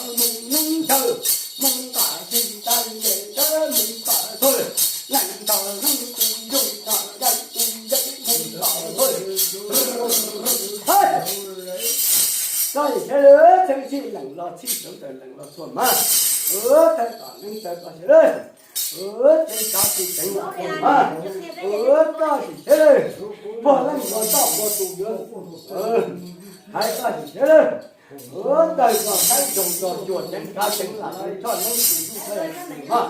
neeb khawb, mus tom tsis tas ces sawv mus tom txhua, lees txhoj neeb tus yug, txhoj yaig tus yeej mus tom txhua. Koj tis tsheb, txheeb txhij lees los txhij, sawv daws lees los txhua mas. Thawj tom neeb tsaws koj tis tsheb, ceev kav tis ceev lam koj mas. Koj tis tsheb, puag leej puag toj puag tus yuav hais koj tis tsheb. Tawg txog saib zoo txog cuag ceev kav ceev lam, txhoj neeb tus yug txhoj yaig tus yeej mas.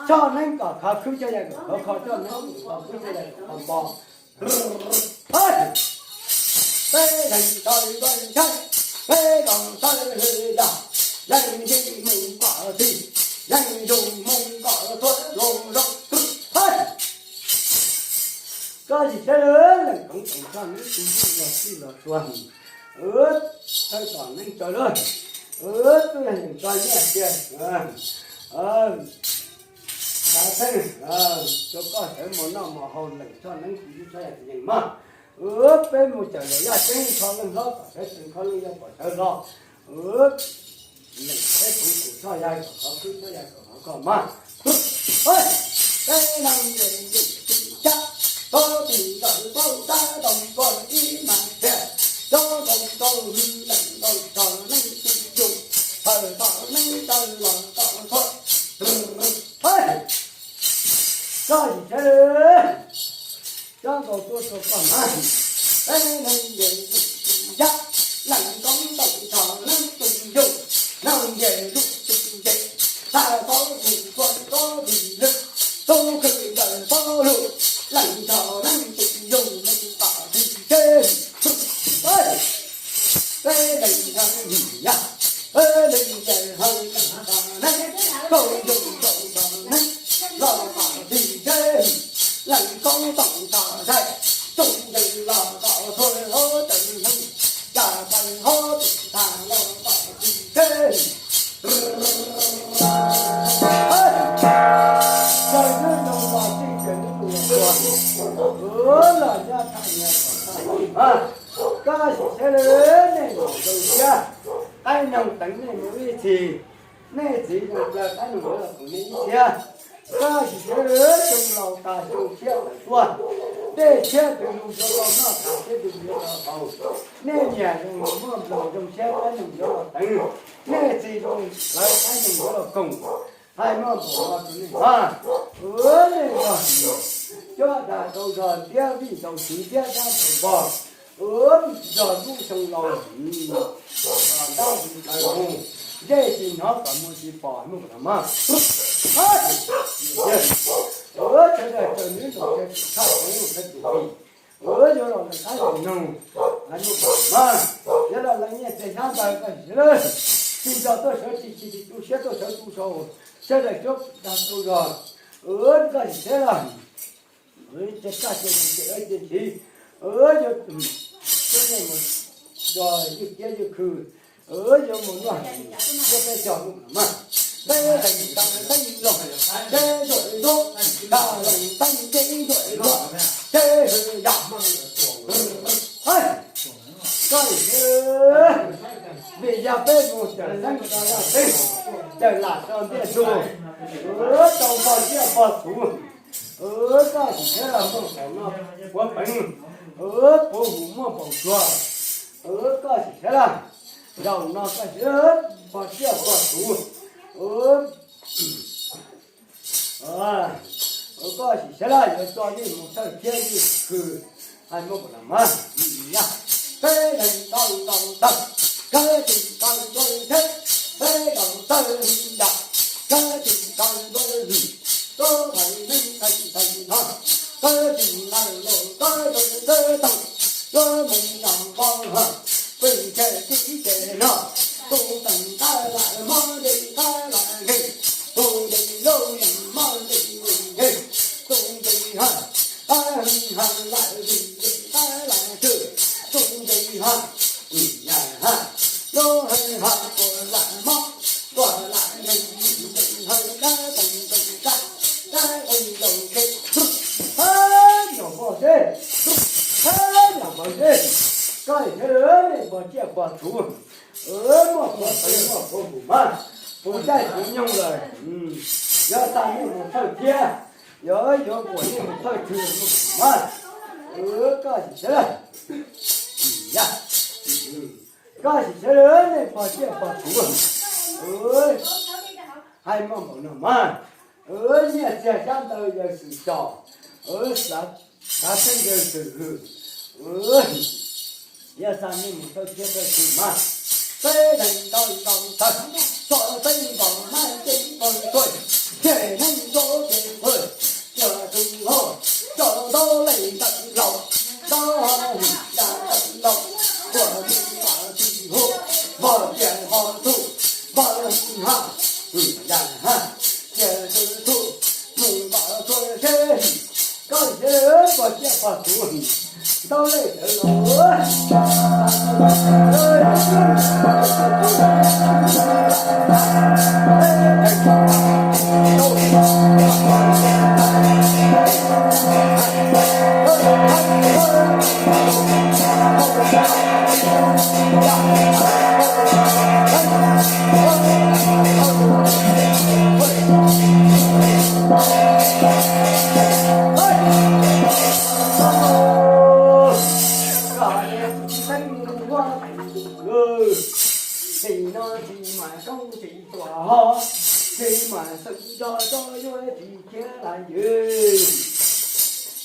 Txhoj neeb kom khov khwb, txhoj yaig kom khov kho, txhoj neeb kom khov khwb, txhoj yaig kom khov npo. Peb lees txhoj ntuj tsheb, peb lees txhoj yaj, yeej yig mus kom txhij, yeej yug mus kom txhua zoo zoo. Koj tis tsheb, lees koov koom txhoj neeb tus yug los txhij los txhua. Thawj tom neeb tsaws lawm, tub yog yeem tso nyiaj tiag, xav theej rau koj sawv mus noj mus haus, lees txhoj neeb tus yug txhoj yaig tus yeej mas. Peb mus txawm lawm, yaj ceeb kho leej hlob kom sawv, tseem kho leej yau kom sawv los. Lees peb koov koom txhoj yaig kom khov khwb, txhoj yaig kom khov kho mas. Peb leeg nce yus tsis cab, tov tis ntawm paub tab tau npog ib mas thiaj, cov nkaus tau hwj leej ntau tog neeb tsis yus, thaum tau neeb tau los tau thuav. Koj yim thiab, cov nkaus tuaj rau koj na. Peb leeg nce yus tsis cab, leej koob tau tog neeb tsis yus, leej nce yus tsis nce, tag tau tus tuaj tov tis lwg, tub khwv ntawm pob lug, leej tog neeb tsis yus, leej tog tsis nce. Peb leeg nce yus, peb leeg nce hawv leej tog neeb, koob yus tau tog neeb, los tog tis nce, leej koob tau tog sai, tub nce los tau thuav hov tawm neeb, cas pais hov tsis tag los tog tis nce. Koj sim siab lawm, nej mam zoo siab, qaib noog teev nej mus ib txhis, nej txiv zoo plaws qaib noog yuav los koom nej ib txhiab. Koj sim siab lawm, xyoo laus tas xyoo tshiab tawm tuaj, dej tshiab twg lug yuav tau noj, tas tshiab twg yuav tau haus. Nej niam zoo muaj nplaug zoo siab qaib noog yuav los teev, nej txiv zoo plaws qaib noog yuav los koom. Hais muaj npaum no rau nej hab. Ua nej npog, coj dag tau zog thiab vij ntaus txiv thiab dab ntaus npog, ua zog lub xyoo laus, ntab ntawd mus, ntsej tsis hnov kom muag tsis pom muaj los mas. Ua sawv daws tsaws nws ntaus tshaj tshaj tus vij, ua yuav los lawv qab los noog, muaj los mas, yuav los lawv nyiaj txiag xyab ntawv koj sim siab lawm, tsis nco tuaj sawv tsis tsis tsis tu siab tuaj sawv tu sau, sawv daws coj dag tau zog, ua koj sim siab lawm. Ces kaj ces mus ces ua ces nthiv, ua yuav, ua ywj kiab ywj khw, ua yuav mus luaj, yuav peb cog mus mas, peb leeg tag peb los, peb ntuj ntuj, tag leeg peb ntuj ntuj, peb hwj yam, koj sim siab, vim yog peb mus cawm xeeb tso yaj xeeb, cawm lam tso ntiaj tug, ua tau pog tsiaj pog txhu, ua koj sim siab lawm, muaj npaum no puav peev, ua puav hum muaj npaum tsuag, ua koj sim siab lawm, zaum no koj sim siab pog tsiaj pog txhu, ua koj sim siab lawm, yuav coj nej mus thawj thiab ywj khw, hais muaj npaum no mas, peb leeg tau ntaus tawg, kawg tis tau ntuj thiab, peb ntaus tawg li yam, kawg tis tau ntuj li, tub thaiv neeb thaiv thaiv no, kawg tis lawm los kawg tis tawg tau, yuav mus nram npoo ha, pw ntshe tib ce no, tus teem tab lam mob nti tab lam nkeeg, tus nti lub yeem mob nti nkeeg, tus nti ha, tab ha lam vim nti tab lam tsw, tus nti ha, yam ha, lub ha ha puas lam mob, puas lam nkeeg, nti ha tab teem nkeeg tab, tab nkeeg nkaus nkeeg, ha, nyob npog seb, ha, nyob npog seb, koj sim siab lawm, nej pog tsiaj pog txhu, muaj puav peev muaj puav hum mas, puv caij puv nyoog lawm, yuav xa nej mus thawj thiab, yuav yuav kuam nej mus thawj khw muaj npaum no mas, koj sim siab lawm, koj sim siab lawm, nej pog tsiaj pog txhu, hais muaj npaum no mas, nyiaj txiag xyab ntawv yawg xwm tso, xav xeeb yawg xwm hwm, yuav xa nej mus thawj thiab thawj khw mas, peb leeg tau ntaus tawg, tso teeb nkaus mas ceeb nkaus tuaj, ces neeg nco ces nqhwv, yog tus hauj coj tau leej ntawm laus, tau yam ntawm laus, tuaj mus npam tsis hu, npog tias npog tuj, npog ha, yam ha, tias tus tuj, mus npam tuaj seb, koj sim siab lawm, pog tsiaj pog txhu, ntau leej tawv los. xeeb nrog cov yuav tsis khiav lawm yus,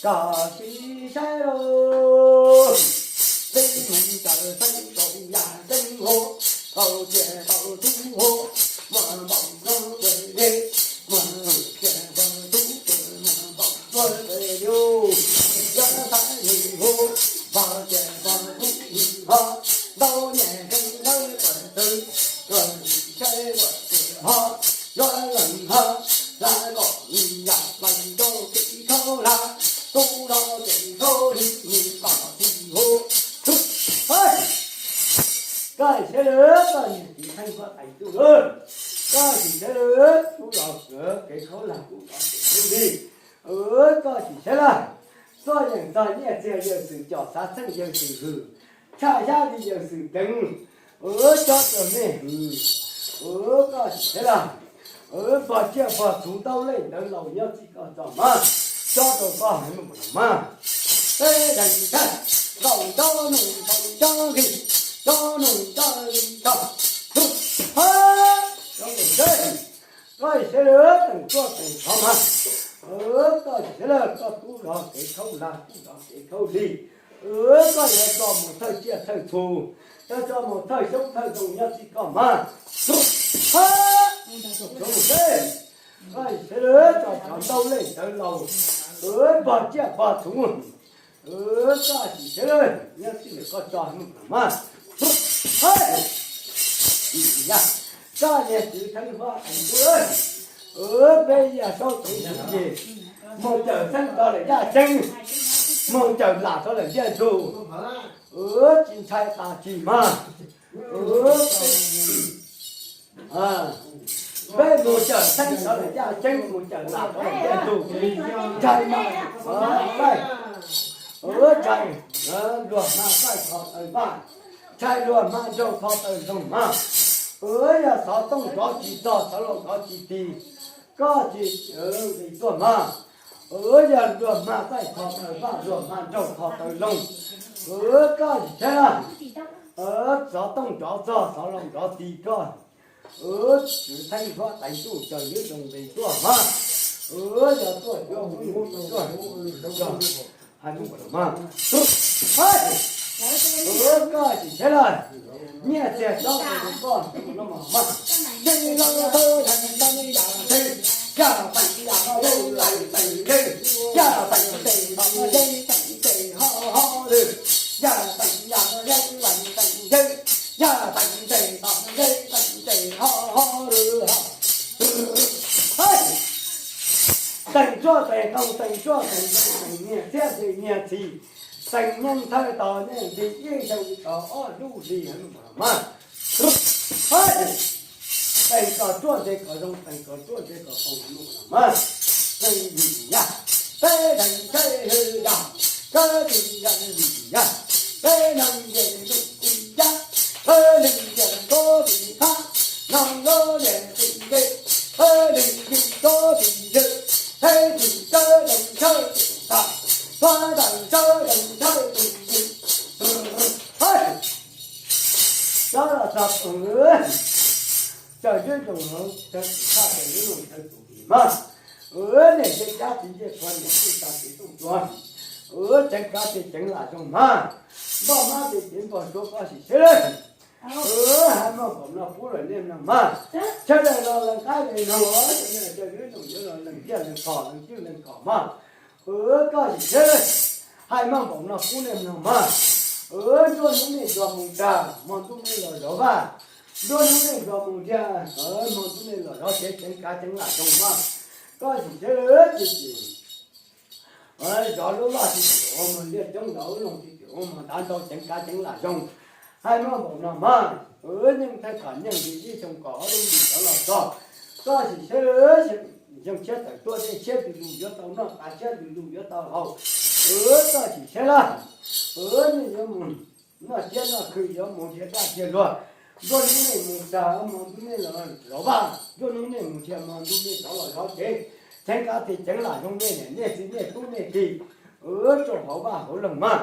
koj sim saib lauj. Xeeb mus tawm xeeb kaum yam xeeb huv, tau cia tau tub huv, muaj npaum no ua dej, muaj cia tau tub ua muaj npaum no ua dej, yuav xaiv nws huv, pog cia pog tub nws ho, ntau niam xeeb ntawd tuaj txwv, tuaj saib tuaj txwv ho, yuav lees ho, hla kom yam lees rau kev khaub hla, tub rau kev khaub lig, kom tib huv. Koj sim saib lawm, koj niam txiv Theej Huab Teev Txuj lawm, koj sim saib lawm, tub rau kev khaub lig, tub rau kev khaub lig, koj sim saib lawm. Txoj yeem txog nyiaj txiag yawg xwm com, xav txheej yawg xwm hwm, tshaj xyab li yawg xwm deev, cob rau nej hwm, koj sim saib lawm. Pog tsiaj pog txhuv ntaub lej ntawd laus nyob txij koj txoj mas, cob rau koj hais muaj npaum no mas. Peb deev thaj, ntaus cob noog ntaus cob nqig, cob noog cob nqig tog, ha, koj sim saib lawm, teem tuaj teem thov mas, koj sim saib lawm, koj tub rau kev khaub lig, tub rau kev khaub lig, koj yuav tso mus thawj tsiaj thawj txhu, yuav tso mus thawj xyoob thawj ntoo nyob txij koj mas, ha, koj sim saib lawm, tso cov ntaub lej ntawd laus, pog tsiaj pog txhuv, koj sim saib lawm, nyob txij ntawm koj tso muaj npaum no mas. Koj niam txiv Theej Huab Teev Txuj, peb yaj saub txhuv ntxwv ces moog cawm xeeb rov lawm yaj ceeb, moog cawm lam rov lawm ntiaj ntug, tsis ntshai tas tsis mag. Peb moog cawm xeeb rov lawm yaj ceeb, moog cawm lam rov lawm ntiaj ntug, ntshai mas, ntshai luag hma txaij tho taw vaj, ntshai luag hma nraug tho taw zoog mas. Yog xov tooj nrov tsis txog, xov laus nrov tsis tis, koj tsis nqis tuaj mas. Yog luag hma txaij tho taw vaj, luag hma nraug tho taw loog, koj tsis tshab laj. Xov tooj nrov txog, xov laus nrov tis koj, Tswv Theej Huab Teev Txuj, Tswv Yob Zoo Nqis tuaj mas. Yog tuaj yuav kuv tuaj, hais muaj npaum no mas. Koj tsis tshab laj, nyiaj txiag tsob ntoo koj no mas. Yeej los thawj theej ntau yam ntseeg, yaj teem yam no yeej lees teem ntseeg, yaj teem tes no yeej teem tes ho ho lwm, yaj teem yam no yeej lees teem ntseeg, yaj teem tes no yeej teem tes ho ho lwm. Teem tsuaj teem ntoo, teem tsuaj teem ntoo, teem nyiaj txiag teem nyiaj txhis, teem nyeej thawj tog nyiaj nqi ib xyoo tau ob lub hli mas. Teem kom ruaj ntseg kom zoo, teem kom ruaj ntseg kom zoo mas. Teem yam, peb leeg ntshe hwj yam, koj tsis yam vim yam, peb leeg nce ntuj tsis yam, peb leeg nce ntuj tsis thab, no lub niam tsis nce, peb leeg nce ntuj tsis nce, peb tsis tawb leeg ntshe tsis tag, peb tawm ntshe leeg ntshe tsis nce. Cov los txog tus, cov ywj tus, cov tsis tshaj cov ywj tus mas. Niam ncej dab txiv ncej qhua, niam tij txiv tooj tuag, tseev kav tes tseev lam zoo mas. Npoj mab tes ceev npog suav, koj sim seb lawm. Hais muaj npaum no pub lawm nej mloog mas. Tshaj lawm los lees qaib lees noog, cov ywj tus yuav los lees tiaj lees phom lees cwj lees kom mas. Koj sim seb lawm, hais muaj npaum no pub nej mloog mas. Nruab hnub nej ntuag mus dag, hmo ntuj nej los zov vaj. Nruab hnub nej ntuag mus dag, hmo ntuj nej los zov tsev, tseev kav tseev lam zoo mas. Koj sim seb lawm, tsis tim zov lub loj, tsis tim ua mos liaj coob, zov lub loog, tsis tim ua mos ntav ntau, tseev kav tseev lam zoo. Hais muaj npaum no mas, nyeej thawj kom nyeej nqi ib xyoo kom ob lub nqi rov los txog. Koj sim seb lawm, xyoo tshiab tawm tuaj, dej tshiab lug lug yuav tau noj, qav tshiab lug lug yuav tau haus. Koj sim seb lawm, nej yuav mus noj siab noj khw, yuav mus dhia daj dhia luag. Nruab hnub nej mus dag, hmo ntuj nej los zov vaj. Nruab hnub nej mus dhia, hmo ntuj nej rov los zov tsev. Tseev kav tes tseev lam zoo, nej niam nej txiv nej tub nej ki rau hauv vaj hauv loog mas.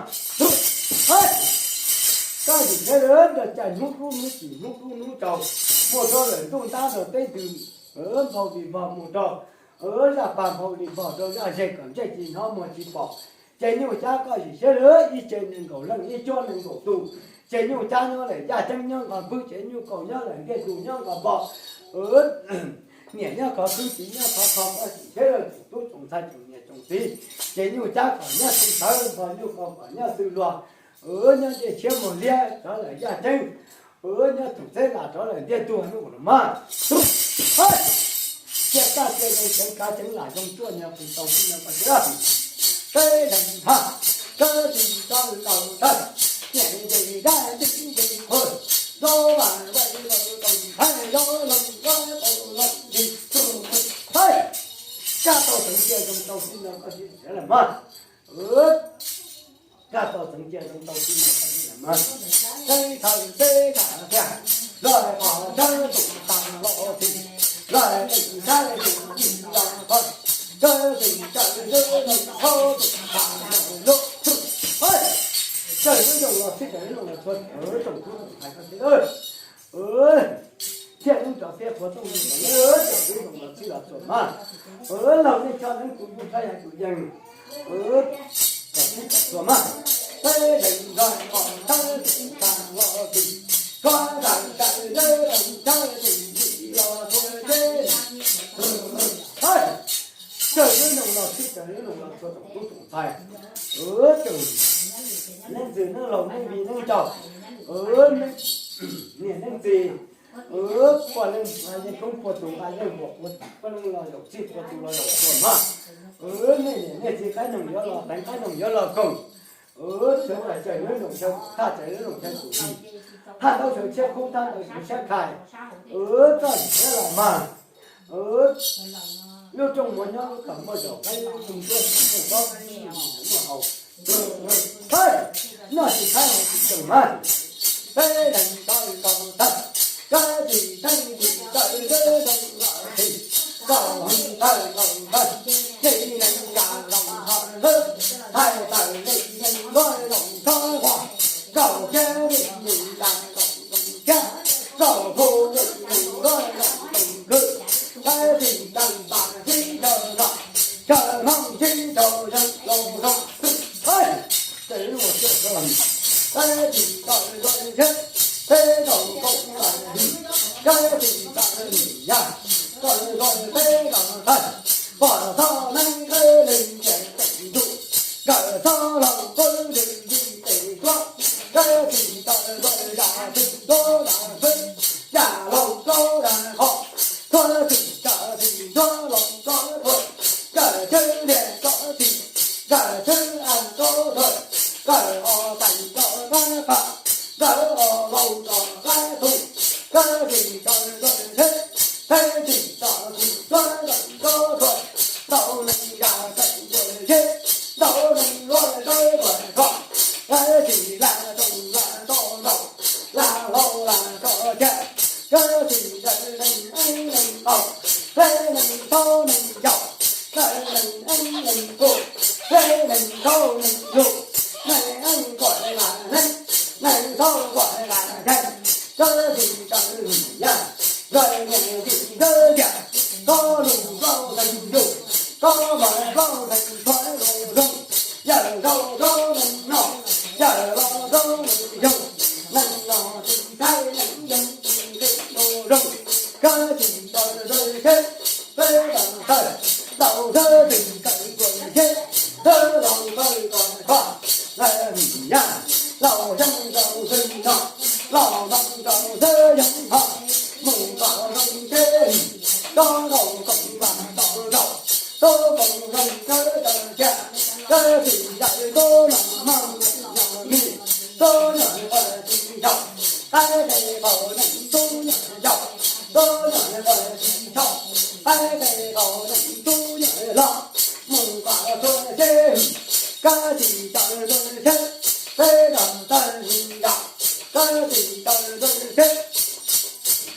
Koj sim seb lawm, nrog cai hnub rub hnub tsim, hnub rub hnub rau, muaj suab lawm ntuj ntab rau teb ntws, nphau li npog mus rau zaj pag, nphau li npog rau zaj zeg, kom ntsej tsis hnov muag tsis pom. Ces nyuj cab koj sim siab lawm, ib ce nees nkaum leej, ib cuab nees nkaum tus. Ces nyuj cab nyob lawm yaj ceeb nyob nqos npwb, ces nyuj kaus nyob lawm ntiag tug nyob nqos npo. Niam nyob khov khwb, txiv nyob khov kho, koj sim siab lawm tsoom tub tsoom ntxhais tsoom niam tsoom txiv. Ces nyuj cab kom nyob xwb tawv, npog nyuj kaus kom nyob xwb luag. Nyob ncej tshiab muag liab rov lawm yaj ceeb, nyob txum txeb las rov lawm ntiag tug no mas. Cia taj cia zoo, ceev kav ceev lam zoo, tsuaj nyog qis tau tib nyog koj siab. Teb deeg ha, kawg tsis tau laus thawj, niam nce dab tib nce qhuav, nto vam vaim laus toom thaij, nto loog nto laus ntsis. Hais, kaj tau txeev cia zoo tau tib nyog koj siab lawm mas. Kaj tau txeev cia zoo tau tib nyog koj siab lawm mas. Teb thawj teb kam thiaj, lawv qhov tshawb tus tas los txi, lawv tseem saib tus tib los thawj, kawg tseem cawm tus thaum tus tas los lub. Hais, kawg ib zoo los txhij, kawg ib zoo los txhua tsoom tub tsoom ntxhais koj siab lawm. Thiaj ub rov tiaj qhuav tooj li, kawg ib zoo los txhij los txhua mas. Laug nej cov neeb tus ntuj tshaj yam tus yees, kom txhij kom txhua mas. Teb deeg nrog qhov tshawb tus tas los txi, koj daim daim lawv daim tshawb tus tib los txhua teb. Hais, kawg ib zoo los txhij, kawg ib zoo los txhua tsoom tub tsoom ntxhais, tsoom neeb ntxwv neeb laus neeb viv neeb ncaus, niam neeb txiv, poj leej nqa yeeb koob, pua tus nqa yeej npuam, poj leej los zaum txhij, pua tus los zaum txhua mas. Nej niam nej txiv qaib noog yuav los teev, qaib noog yuav los koom. Sawv daws caws nyob nroos xyaw, thaj caws nyob nroos xyaw tus vis, thaj ntaub xyaw tshiab kub, thaj ntaub xyaw tshiab khai. Koj sim siab los mas. Lub rooj muag nyob kom muaj zaum, qaib muag ntuab muaj ntob muaj haus. Hais, noj tsis thab haus tsis tseem mas. Peb leeg tau tau tawg, kab tsis theej tsis tawm, lub rooj los txhij, kaum hwj tawm kaum tawg, tsis neeg kam los ho lawm. Thaij tawm li neeg ntuab los txhob ua, kaum kiab li neeg kam los zoo kiab, kaum hwj li neeg ntuab los zoo hwj. Peb tsis tawm npam sib ncaws los, chaw Hmoob sib ncaws zoo los zoo. Hais, txawm ua txawj los, peb tsis tawm zoo thiab, peb tau koom tawm, peb tsis tawm nim yag, tawm zoo peb tau thawj, pom txhob neeb qheb leeg ntiag teem ntuj, nkawm txhob laug qwb leeg ntiag teem duab, peb tsis tawm zoo yam tsis ntuab yam xwb, yam laug kaub dag qhov, txhob tsis tawm tsis ntuab laug kaub thuam, nkawm tshwb liag kaub txhij, nkawm tshwb aj kaub thuam, nkawm os tais kaub qab pam, nkawm os laug kaub qab thuam, peb tsis tawm zoo thiab, peb tsis tawm tsis ntuab zoo kaub thuam, tau neeg yam teem ntuj thiab, tau neeg luaj sawb luaj kho, peb tsis lam roos lam nto ntaus, lam hlau lam tso cag, peb tsis lam neeg eeb neeg ntaus, peb neeg thaub neeg yaus, peb neeg eeb neeg kuj, peb neeg thaub neeg yug, neeg eeb kuj lam neeb, neeg thaub kuj lam yeeb, peb tsis tawm yam, peb neeg tsis tawm yam, koj lus koj neeg yug, koj mas koj neeg txhua lus zoo, yawm zaum koj neeg noj, yawm los koj neeg yug, neeg noj tsis thaij neeg yug tsis nqis lus zoo, peb tsis tawm zoo thiab, peb tawm tawm, laus thawj tsis tawm kuam thiab, thawj laus tawm kuam kho, yam, laus yeej zaum xwb noj, laus yeej zaum xwb yeej ho, mus kom zoo thiab, koj zaum koom vam tau zaum, tub koom zoo kawg tawm kiag, kawg tsis tawm tub noj mog noj mig, tub noj ua tsis ncaus, qaib qe qaum neeg tub noj ncaus, tub noj ua tsis ncaus, qaib qe qaum neeg tub noj hlob, mus kom txhua teb, koj tsis tawm zoo thiab, peb tawm tawm yam, koj tsis tawm zoo thiab.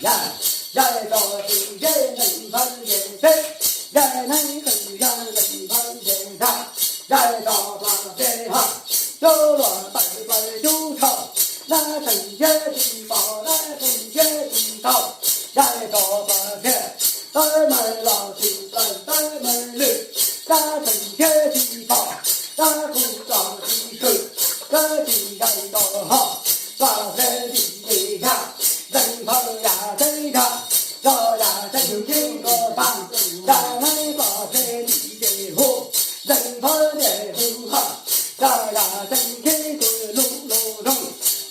Yam, yam tso tsis yam neeg nphaw nce teb, yam neeg qw yam neeg nphaw nce ntag, yam tso plas pes ha, cub luag tawm plaws cub thaum, dab tseem thiab tsis pom dab tseem thiab tsis tau, yam tso plas pes, Kab tseem thiab tsis pom, kab kuj tsom tsis swm, kab tsis zais tau ho, koj thiab tsis tsis tshaj, zeem phaw yam tseeb tshaj, tso yam tseeb tseeb ko tag, tsa neeb koj thiab tsis tsis hu, zeem phaw tias hu ho, tso yam tseeb tseeb tus lus lus zoo,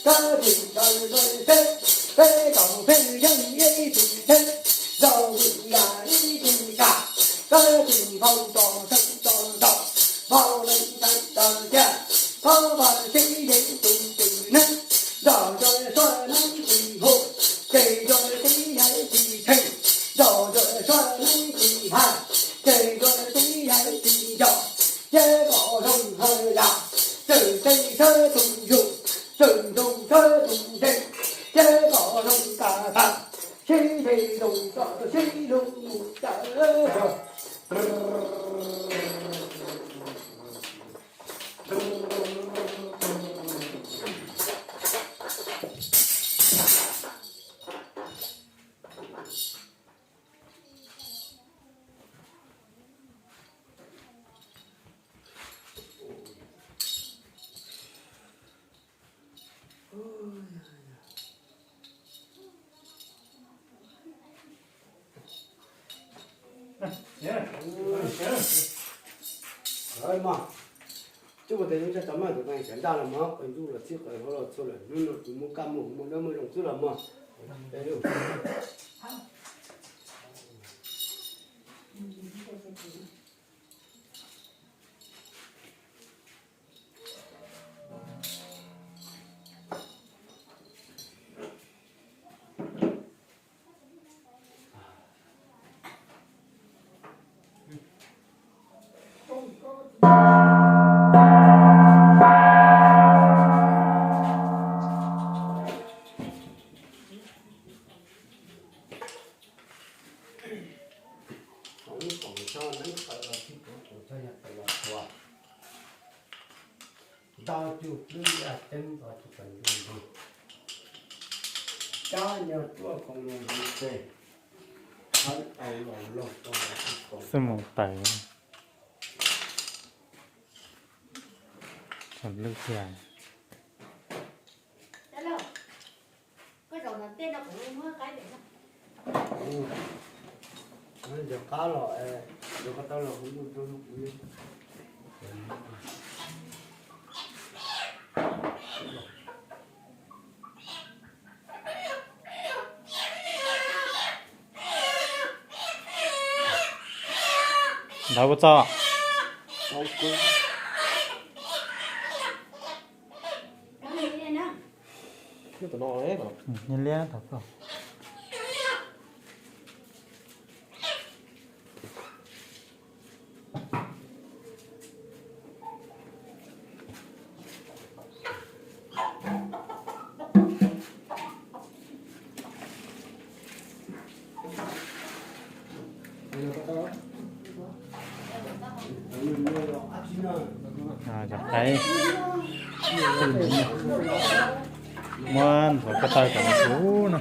kab tsis tau zoo seb, peb tau peb yeej ib tsis tsheb, zoo yam ib tsis kam, kab tsis nphau tso tseeb tso ntaus, nphau leej tseeb tso kiag, pab pab tib yeej tus twm neeb, nrog nco suab neeb tsis hu, ces nco tib yeej tsis tsheej, nrog nco suab neeb tsis hais, ces nco tib yeej tsis nco, ces pom zoo hawj yam, tseem tseem sawb tus yus, tseem tus sawb tus zeej, ces pom zoo tas tas, sib nti zoo tso sib lug mus tawm. Coj mus tes nyob tsam maj tus qee cov ntaj los mog, qee ntuj los txhij qee hauv los txhua lawm, hnub no kuv muaj kaj muaj huv muaj dawb muaj zoo xwb los mog. Ntau cug pwb yaj teeb nto cug pawg ntug ntug, cab nyog tuaj koom los ntug ces, hawv tau los log tau los koom. Xwb mus tawm thaum lwj tiag. Nco qab los, nco qab tau los kuv ntuj rau kuv. Ntawd puas txog? Liab thaum koj. Cov qaib, muab ntxuav ko taw kom ntxuav no.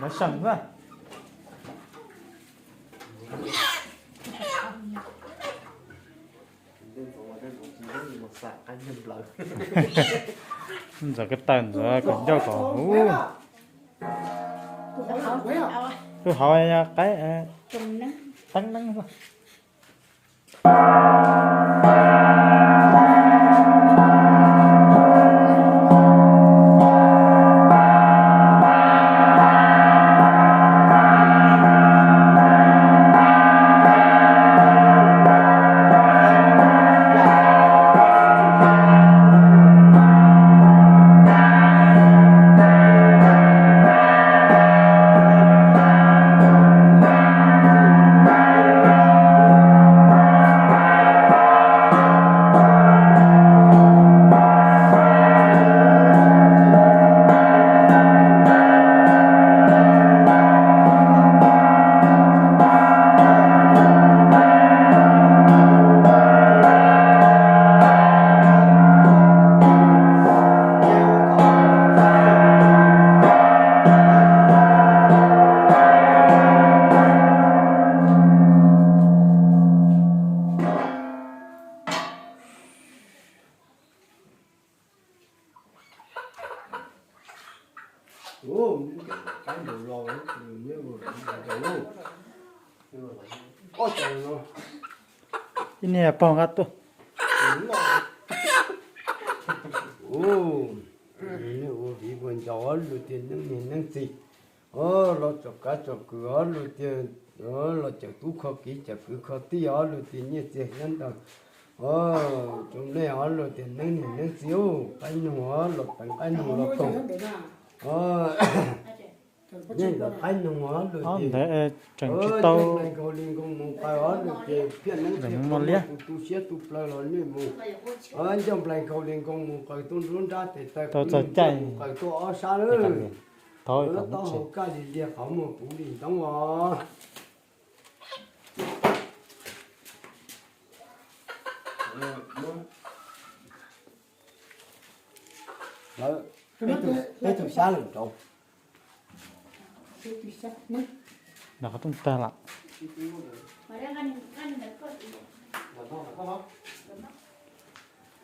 Lawv seem xwb. Ntxuav ko taw ntxuav kom ncauj kom huv. Lub hauv yog qaib, teeb neeb xwb. Ub, neb qaib nraud los, neb ua nraud, ob cov no. Ib niag pog nqa tuaj. Ub, neb ua viv ua ncaus luag tiag, neeb niam neeb txiv. Os, los tsom kav tsom kwm os luag tiag, los cawm tub kho kiv cawm kwv kho tij os luag tiag, nyiaj txiag nyob ntawd. Os, tsoom nej os luag tiag, neeb niam neeb txiv, qaib noog os, los teev qaib noog los koom. Os, nej ntawm qaib noog os luag tiag, tseem tsis tau nkaus li nkoos mus qaws os luag tiag, phiaj neeb phiaj kub muaj tu siab tu plaws los nej mus. Os, ncauj nplaig nkaus li nkoos mus qaws tuaj nruab nrab tes taw, tau txog caij mus qaws tuaj ob sab lawm. Taub hau kaj li liag qhov muag puv li ntoob os. Lawv, peb tug xyab lawm nraud. Nov qhov rooj tag lawm.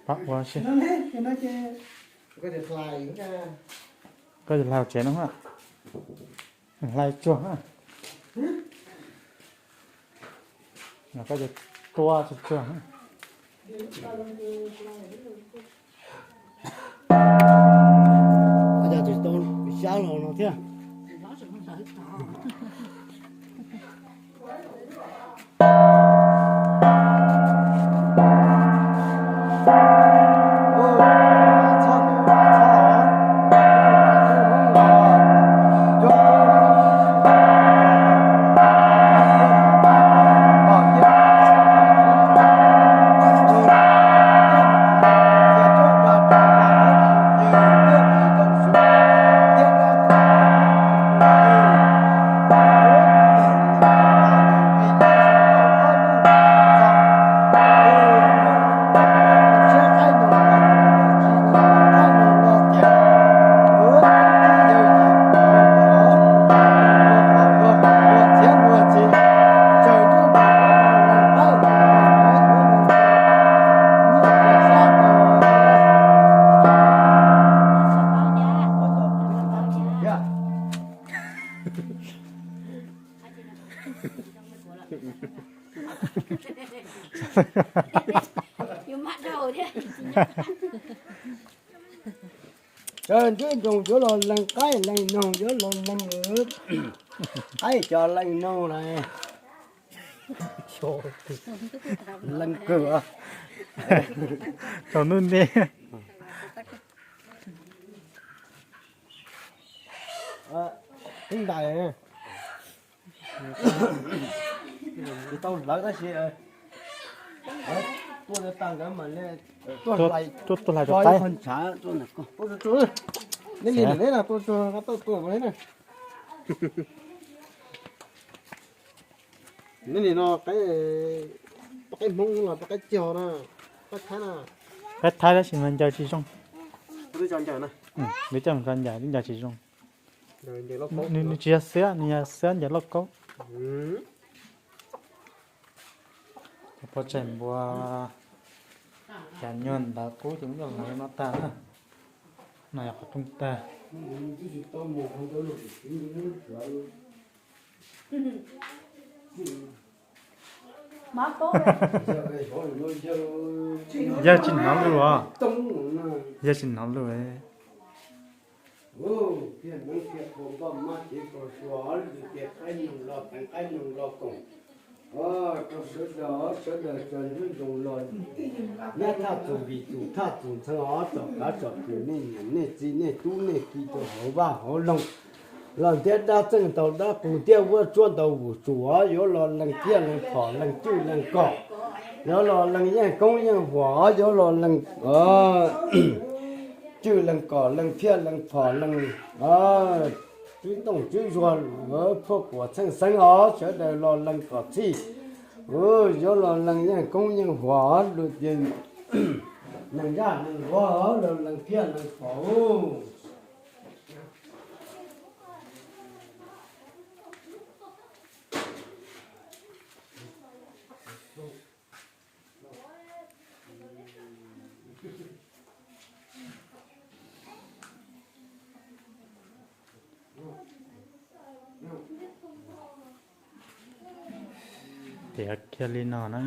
Pab ua si. Koj hlais tsev no, hlais tsuag. Koj tua tsuag tsuag. Ua cas tsis tau xyab los no thiab. Sawv ntsug nroos yuav los lees qaib lees noog, yuav los lees qaib cov lees noog lawm. Lees kawg. Tsaus ntuj nti. Tib ntais tsis tau hlawv tab sis tuaj tag nkawd mam li tuaj hlais, tuaj hlais rau qaib. Neb li neb na, tuaj tsuag qab tauj tuaj li na. Neb li no, qaib Hmoob los qaib cog na, qaib Thaib na. Qaib Thaib tab sis mas ncaws tsis zoo. Lawv coj mus ncaws twb ncaws tsis zoo. Nws tsis yog xiab, nws yog xiab ncaws lauj kaub. Pov tseg npua, cas nyuag ntawd qub ces muab coj los no tag na. No yog qhov rooj tag. Yawg tsis hnov lus os. Yawg tsis hnov lus. Rau sawv daws, sawv daws txawm ntsib zoo los, nyob thaj txus vim tus thaj txus ntxhee os, tsom kav tsom kwm nej niam nej txiv nej tub nej ki rau hauv vaj hauv loog. Los ntiab dab txeej ntaus dab qus, ntiab vuab tsuab ntaus vus tsuas os, yuav los lees kiab lees phom lees cwj lees kom, yuav los lees yeej koob yeej huam os, yuav los lees cwj lees kom lees phiaj lees phom lees tswb ntooj tswb zuag, phua kuam txheej xeeb os, sawv daws los lees kom txhij. Yuav los lees yeej koob yeej huam os, lees zaj lees luav os, los lees phiaj lees phom. Txiav kiag li no na.